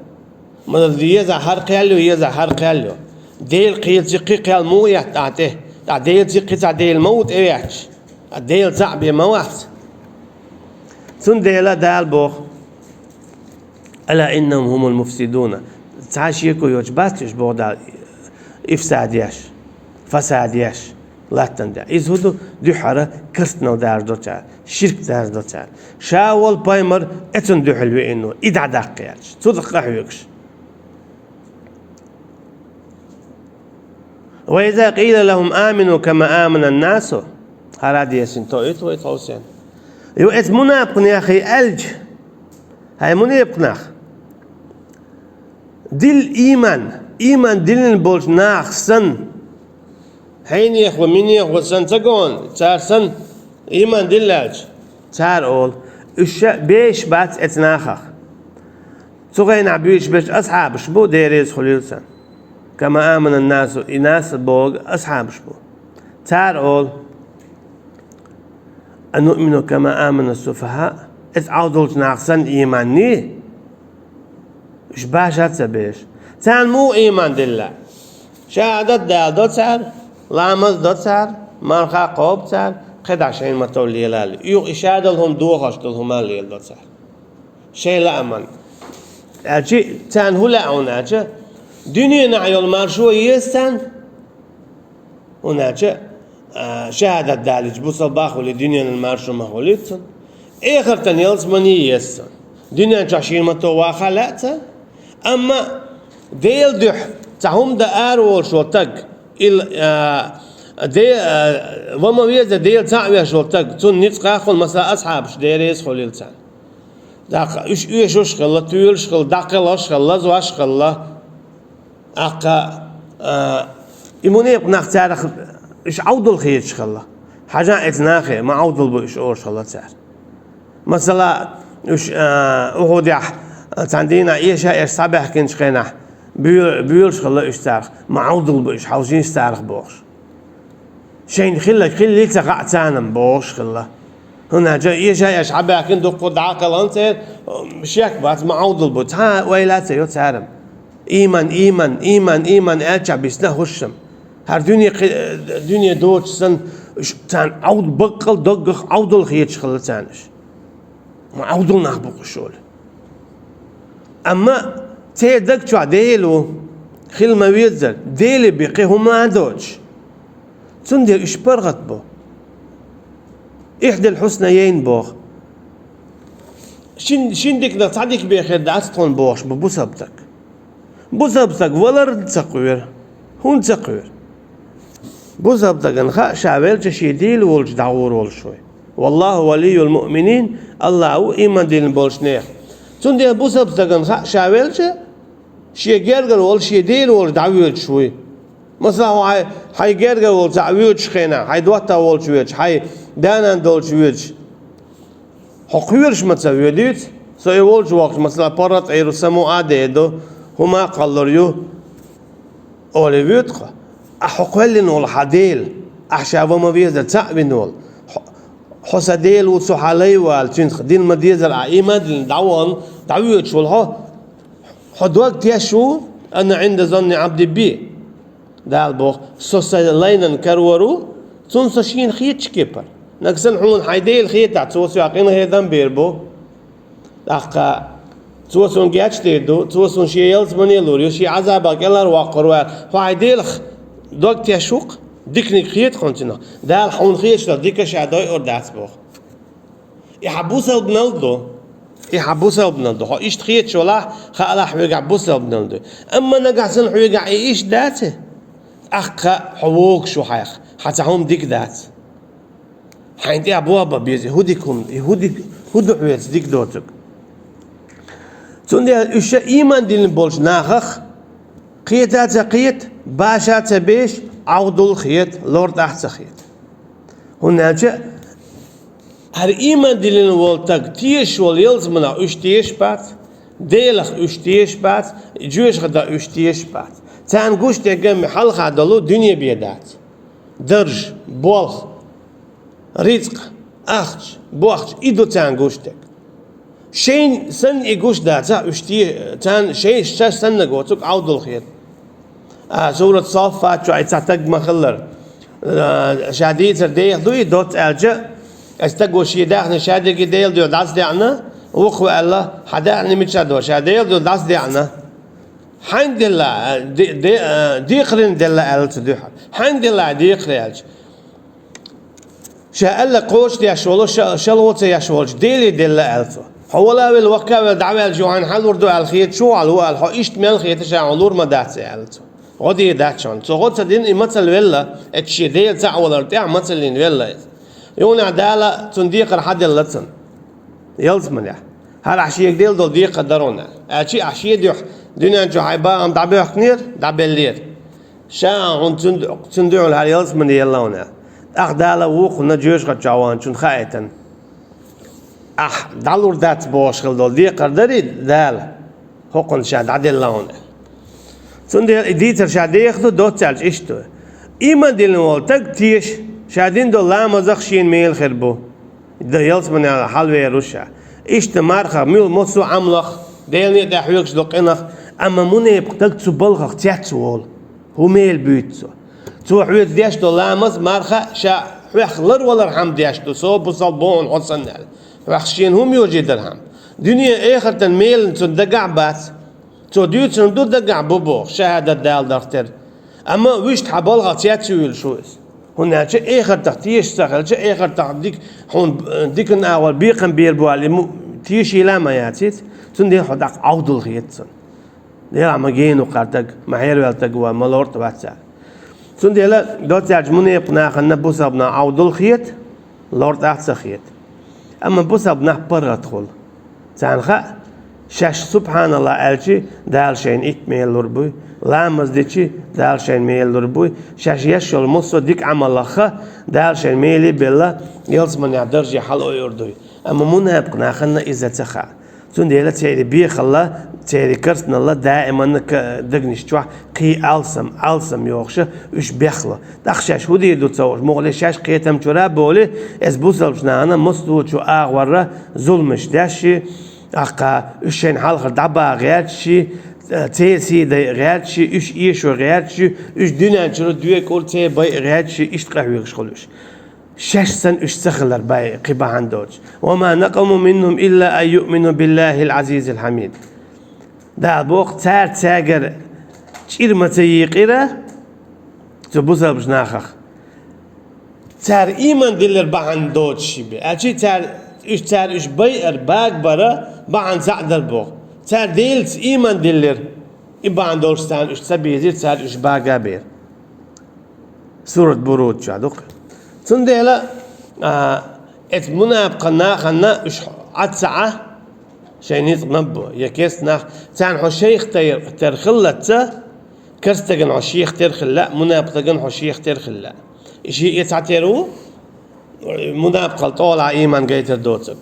Ма еза хӀара кхел ю, еза хӀара кхел ю. Делан кхел цхьа кхин кхел муха етта ахь тӀе? Ахь Делан цхьа кхин цхьа Дела ма ву тӀеветташ? Ахь Дела цхьаъ бен ма вац? Цундела Дала боху: «Ала иннахум хумул муфсидуна». Цхьа шеко йоцуш бац уьш, боху Дала, ифсад еш, фасад еш латтана тӀехь. Иза хӀун ду? Дуьххьара керстанал даржадо цара, ширк даржадо цара. Ша волу пайхамар оцунна дуьхьал веана ву, и дӀадаккха гӀерташ, цу тӀе къахьоьгуш. «Ва иза къийла лахум амину кама аманан насу». ХӀара десин тоуьйту вай тховсен. Ю эцу мунепакъ нехе аьлча: «ХӀай мунепакъ нах, дилла ийман, ийман диллина болчу нахах санна, хьенех ву, минех ву санна ца гону, цара санна ийман дилла», — аьлча, цара олу: «Уьш ша беш бац эцу нахах». Цу хенахь буьйцуш берш асхьабаш бу, Дела реза хуьлийла царна. «Кама аманан насу», и насу бохург асхьабаш бу. Цара олу: «Ануъмину кама аманас суфахӀа». Эцу Ӏовдалчу нахах санна ийман дий? Уьш баша а ца беш, царна муха ийман дилла? Шахьадат даладо цара, ламаз до цара, марха кхобу цара, кхидӀа шайна ма-тов лелале. Юха и шадолу хӀума дохош долу хӀума леладо цара. Шайн лааман. Аьлчи, царна хӀун лаьа хьуна аьлча, дуьненахь йолу маршо еза царна? ХӀунда аьлча, а, шахьадат далийча, бусалба хуьлий, дуьненан маршо ма хуьлийта цунна. Эхартан ялсамани еза цунна. Дуьнен чохь шена ма-тов ваха лаьа царна. Амма Делан дуьхьа цхьа хӀума дан ара волуш волу стаг, ил, а, де-, а, ва ма веза Дела цхьаъ веш волу стаг, цунна ницкъ хуьлу, масала, асхьабаш, Дела реза хуьлийла царна. ТӀаккха уьш оьшуш а хилла, тоьлуш а хилла, дӀакхелхаш а хилла, лазош а хилла. ТӀаккха, а, и мунепакъ нах царах уьш Ӏовдал хеташ хилла. Хьажа эцу нахе, ма Ӏовдал бу уьш олуш хилла цара. Масала, уьш, а, Ухудехь, а, цхьана дийнахь эша а эшна схьабаьхкинчу хенахь, боь-, боьлуш хилла уьш царах, ма Ӏовдал бу уьш, хьовсийша царах бохуш. Шайна хилларг хиллий ца хаьа царна бохуш хилла. ХӀунда аьлча эша а эшна схьабаьхкина дуккха дӀа а кхелхина церан, шек бац, ма Ӏовдал бу, цхьа а ойла а ца йо цара. Ийман, ийман, ийман, ийман аьлча бисна хӀусам. ХӀара дуьне кхи-, дуьне доцуш санна, ш-, царна Ӏовд-, баккъал даггах Ӏовдал хеташ хилла царна уьш. Ма Ӏовдал нах бу-кх уьш олий. Амма церан даг чохь Дела ву. хила ма везара, Деле бен кхин хӀума а доцуш. Цундела уьш паргӀат бу. Ихьдал хьуснайайн боху. Шин, шин диканах цхьа дика бен хир дац тхуна бохуш бу бусалба стаг. Бусалба стаг валарна ца кхоьру. ХӀунда ца кхоьру? Бусалба стагана хаьа, ша велча шен Дела волчу дӀагӀур волуш ву. «Валлаху валийюл муъминин», Аллах ву иман диллина болчу нехан. Цундела бусалба стагана хаьа, ша велча, шен гергара волу шен Дела волчу дӀавоьдуш вуй. Масала, хьо хьайн, хьайн гергара волу цхьаъ воьдучу хенахь, хьайн доттагӀа волчу воьдуш, хьайн да-нана долчу воьдуш, хьо кхоьруш ма ца воьдуьйту, со и волчу воккхуш, масала, паргӀат Ӏийр ву, самукъа а дер ду, хӀума а кхаллур ю, олий воьду-кх хьо. Ахьа хьо кхоьллина волу хьан Дела, ахьа ша ван ма везара цхьаъ вина волу. Хьо, хьо сан Дела ву, со хьан лай ву аьлла, цуьнах дина ма дезара ахьа иман диллина дӀавахана, дӀавоьдуш волу хьо, хьо дог теш ву, «Ана Ӏинда занни Ӏабди би». Дала боху, со сан лайнан карор ву, цунна со шена хетачу кепара. Нагахь санна хьуна хьайн Дела хетахь, цо соьга къинхетам бийр бу. ТӀаккха цо суна гечдийр ду, цо суна шен ялсамане лур ю, шен Ӏазабах кӀелхьарвоккхур ву аьлла, хьо хьайн Делах дог теш ву-кх, диканиг хета хьуна цунах. Дала хьуна хеташ долу дика ша дойур дац боху. И хьан бусалбанал ду. И хьан бусалбанал ду. Хьо иштта хеташ валахь, хаалахь, хьоьгахь бусалбанал ду. Амма нагахь санна хьоьгахь и иштта дац, тӀаккха хьо вогуш ву хьайх, хьан цхьа хӀума дика дац. Хьайна тӀехь боху беза, и хӀун дика хӀума, и хӀун дика, хӀун ду хьоьца дика доцург? Цундела уьш ша иман диллина болчу нахах кхета а ца кхета, баша а ца беш, Ӏовдал хета, лортӀахь а ца хета. ХӀунда аьлча хӀара иман диллина волу стаг тешаш волу ялсаманах уьш тешаш бац, Делах уьш тешаш бац, жоьжахатех уьш тешаш бац. Царна гуш дерг хьалха долу дуьне бен дац. Дарж, болх, рицкъ, ахча, бохча, и ду царна гуш дерг. Шайна санна и гуш дацахь, уьш те-, царна шайна шаьш санна гоцург Ӏовдал хета. А, сурат Саффат чохь и цхьа стаг ма-хиллара. А, ша дийцар деха ду и доцца аьлча, и стаго шен даьхни шадерриге Делан дуьхьа дӀасадеана, вукхо аьлла, хьан даьхни мичахь ду, ша Делан дуьхьа дӀасадеана. Хьайна делла, а, де-, де-, а, декхарина делла аьлла цу дуьхьа. Хьайна делла декхаре аьлча. Ша аьлла кхочушдеш волу, ша-, шалгӀо ца еш волчу Деле делла аьлла цо. Хьо вала а велла, ваккха а велла, дӀаваьлча, хьайна хьан лур ду аьлла хета, чу а вала аьлла, хьо иштта мел хета, ша хьуна лур ма дац аьлла цо. ГӀо де дац хьуна. Цо гӀо ца дина, и мацалла велла, эцу шен Дела цхьаъ валар тӀехь мацаллина велла иза. Юханехь Дала цунна декхар хьан делла цунна. Ялсаманехь. ХӀара ахь шега делла долу декхар дара хьуна. Аьлчи ахь шен дуьхьа дуьнен чу хьайн бахам дӀабоьхкинера, дӀабеллера. Ша а хьуна цуьнан, цуьнан дуьхьал хӀара ялсамане елла хьуна. ТӀаккха Дала вукхунна жоьжахатчохь ваханчунна хаийтина. Ахь дӀалур дац бохуш хила долу декхар дарий Дала? ХӀокхунна ша дӀаделла хьуна. Цундела и дийцар ша деха ду, доцца аьлча иштта ду. Иман диллина волу стаг теша, ша дина долу ламазах шена мела хир бу. Дан ялсаманел хьалавер ву ша. Иштта мархах, муьлха массо а Ӏамалах, Делане а тӀехь хьоьгуш долу къинах, амма мунепакъ стаг цу балхах цец волу. ХӀун мела буьйцу цо? Цо хьоьца деш долу ламаз, марха ша хьоьх ларвалархьама деш ду, со бусалба ву хьо санна аьлла. Хьоьх шена хӀума йожийдархьама. Дуьне а, эхартан мелан цунна дагахь а бац. Цо дуьйцург ду дагахь бу боху, шахӀадат даларх тера. Амма вуьшта хьан балхах цец вуьйлуш ву иза. ХӀунда аьлча эхартах теша ца хилча, эхартах дика, хьуна, э, дикан агӀор бекхам бер бу аьлла, и му-, тешийла а ма яц иза, цундела хьо дӀаккха Ӏовдал хета цунна. Делахь ма гена ву кхара стаг, ма хьераваьлла стаг ву, ма лортӀа вац аьлла. Цундела доцца аьлча мунепакъ нахана бусалба нах Ӏовдал хета, лортӀа а ца хета. Амма бусалба нах паргӀатхула. Царна хаьа, шаьш субхьаналлахӀ аьлчи, Дала шайна итт мела лур буй, ламаз дичи, Дала шайна мела лур буй, шаьш еш йолу массо а дика Ӏамал лаххе, Дала шайна мела а белла, ялсаманехь дарже хьалаойур дуй. Амма мунепакъ нахана иза ца хаьа. Цундела церан бехалла, церан карсаналла даиманна ка-, дегнаш чохь кхин алсам, алсам йохуша уьш бехло. ТӀаккха шаьш хӀун дийр ду ца хууш, муххале шаьш кхетам чуьра а болий, эс бусалбачу нахана массо а чу агӀорра зуламаш деш ши, тӀаккха уьш шайна хьалхара дӀабаха гӀерташ ши, церан сий дайа гӀерташ ши, уьш эшо гӀерташ ши, уьш дуьнен чуьра доькъур церан байа гӀерташ ши, иштта къахьоьгуш хуьлу уьш. Шаьш санна уьш ца хилар бай кхин бахьана доцуш. «Ва ма накъаму минхум илла ан юъмину биллахил азизил хьамид». Дала боху, цара цаьргара чӀир ма ца йийкъира цу бусалба нахах. Цара ийман диллар бахьана доцуш ши бе. Аьлча цара, уьш, цара уьш байар, багабар бахьана цхьаъ дар боху. Цара Делаца ийман диллар, и бахьана долуш царна уьш ца безира, цара уьш бага бер. Сурат Буруд чохь ду-кх. Цундела, а, эцу мунапкъан нахана уьш Ӏад ца Ӏа, шайн ницкъ ма бу, я керста нах, царна хьо шайх тер-, тера хиллалца, керста стагана хьо шех тера хилла, мунапкъан стагана хьо шех тера хилла. И шиъ цхьа тера ву, мунапкъал тӀолахь ийман гайтар доцург.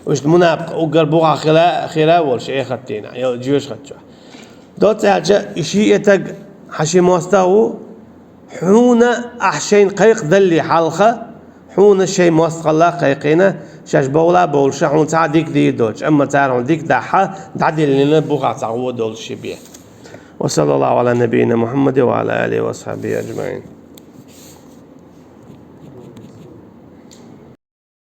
Уьш мунапкъ уггар бухахь хила, хира а волуш, эхарт дийнахь, я жоьжахати чохь. Доцца аьлча, и шиъ стаг хьан ши мостагӀа ву, хьуна ахь шайна кхайкхадалле хьалха, хьуна шайн мостагӀалла кхайкхина, шаьш бовла а бовлуша, хьуна цхьа а дика дийр доцуш, амма цара хьуна дика дахьа, дӀадиллина бухахь цхьа гӀо долуш ши бе. وصلى الله على نبينا محمد وعلى آله وصحبه أجمعين.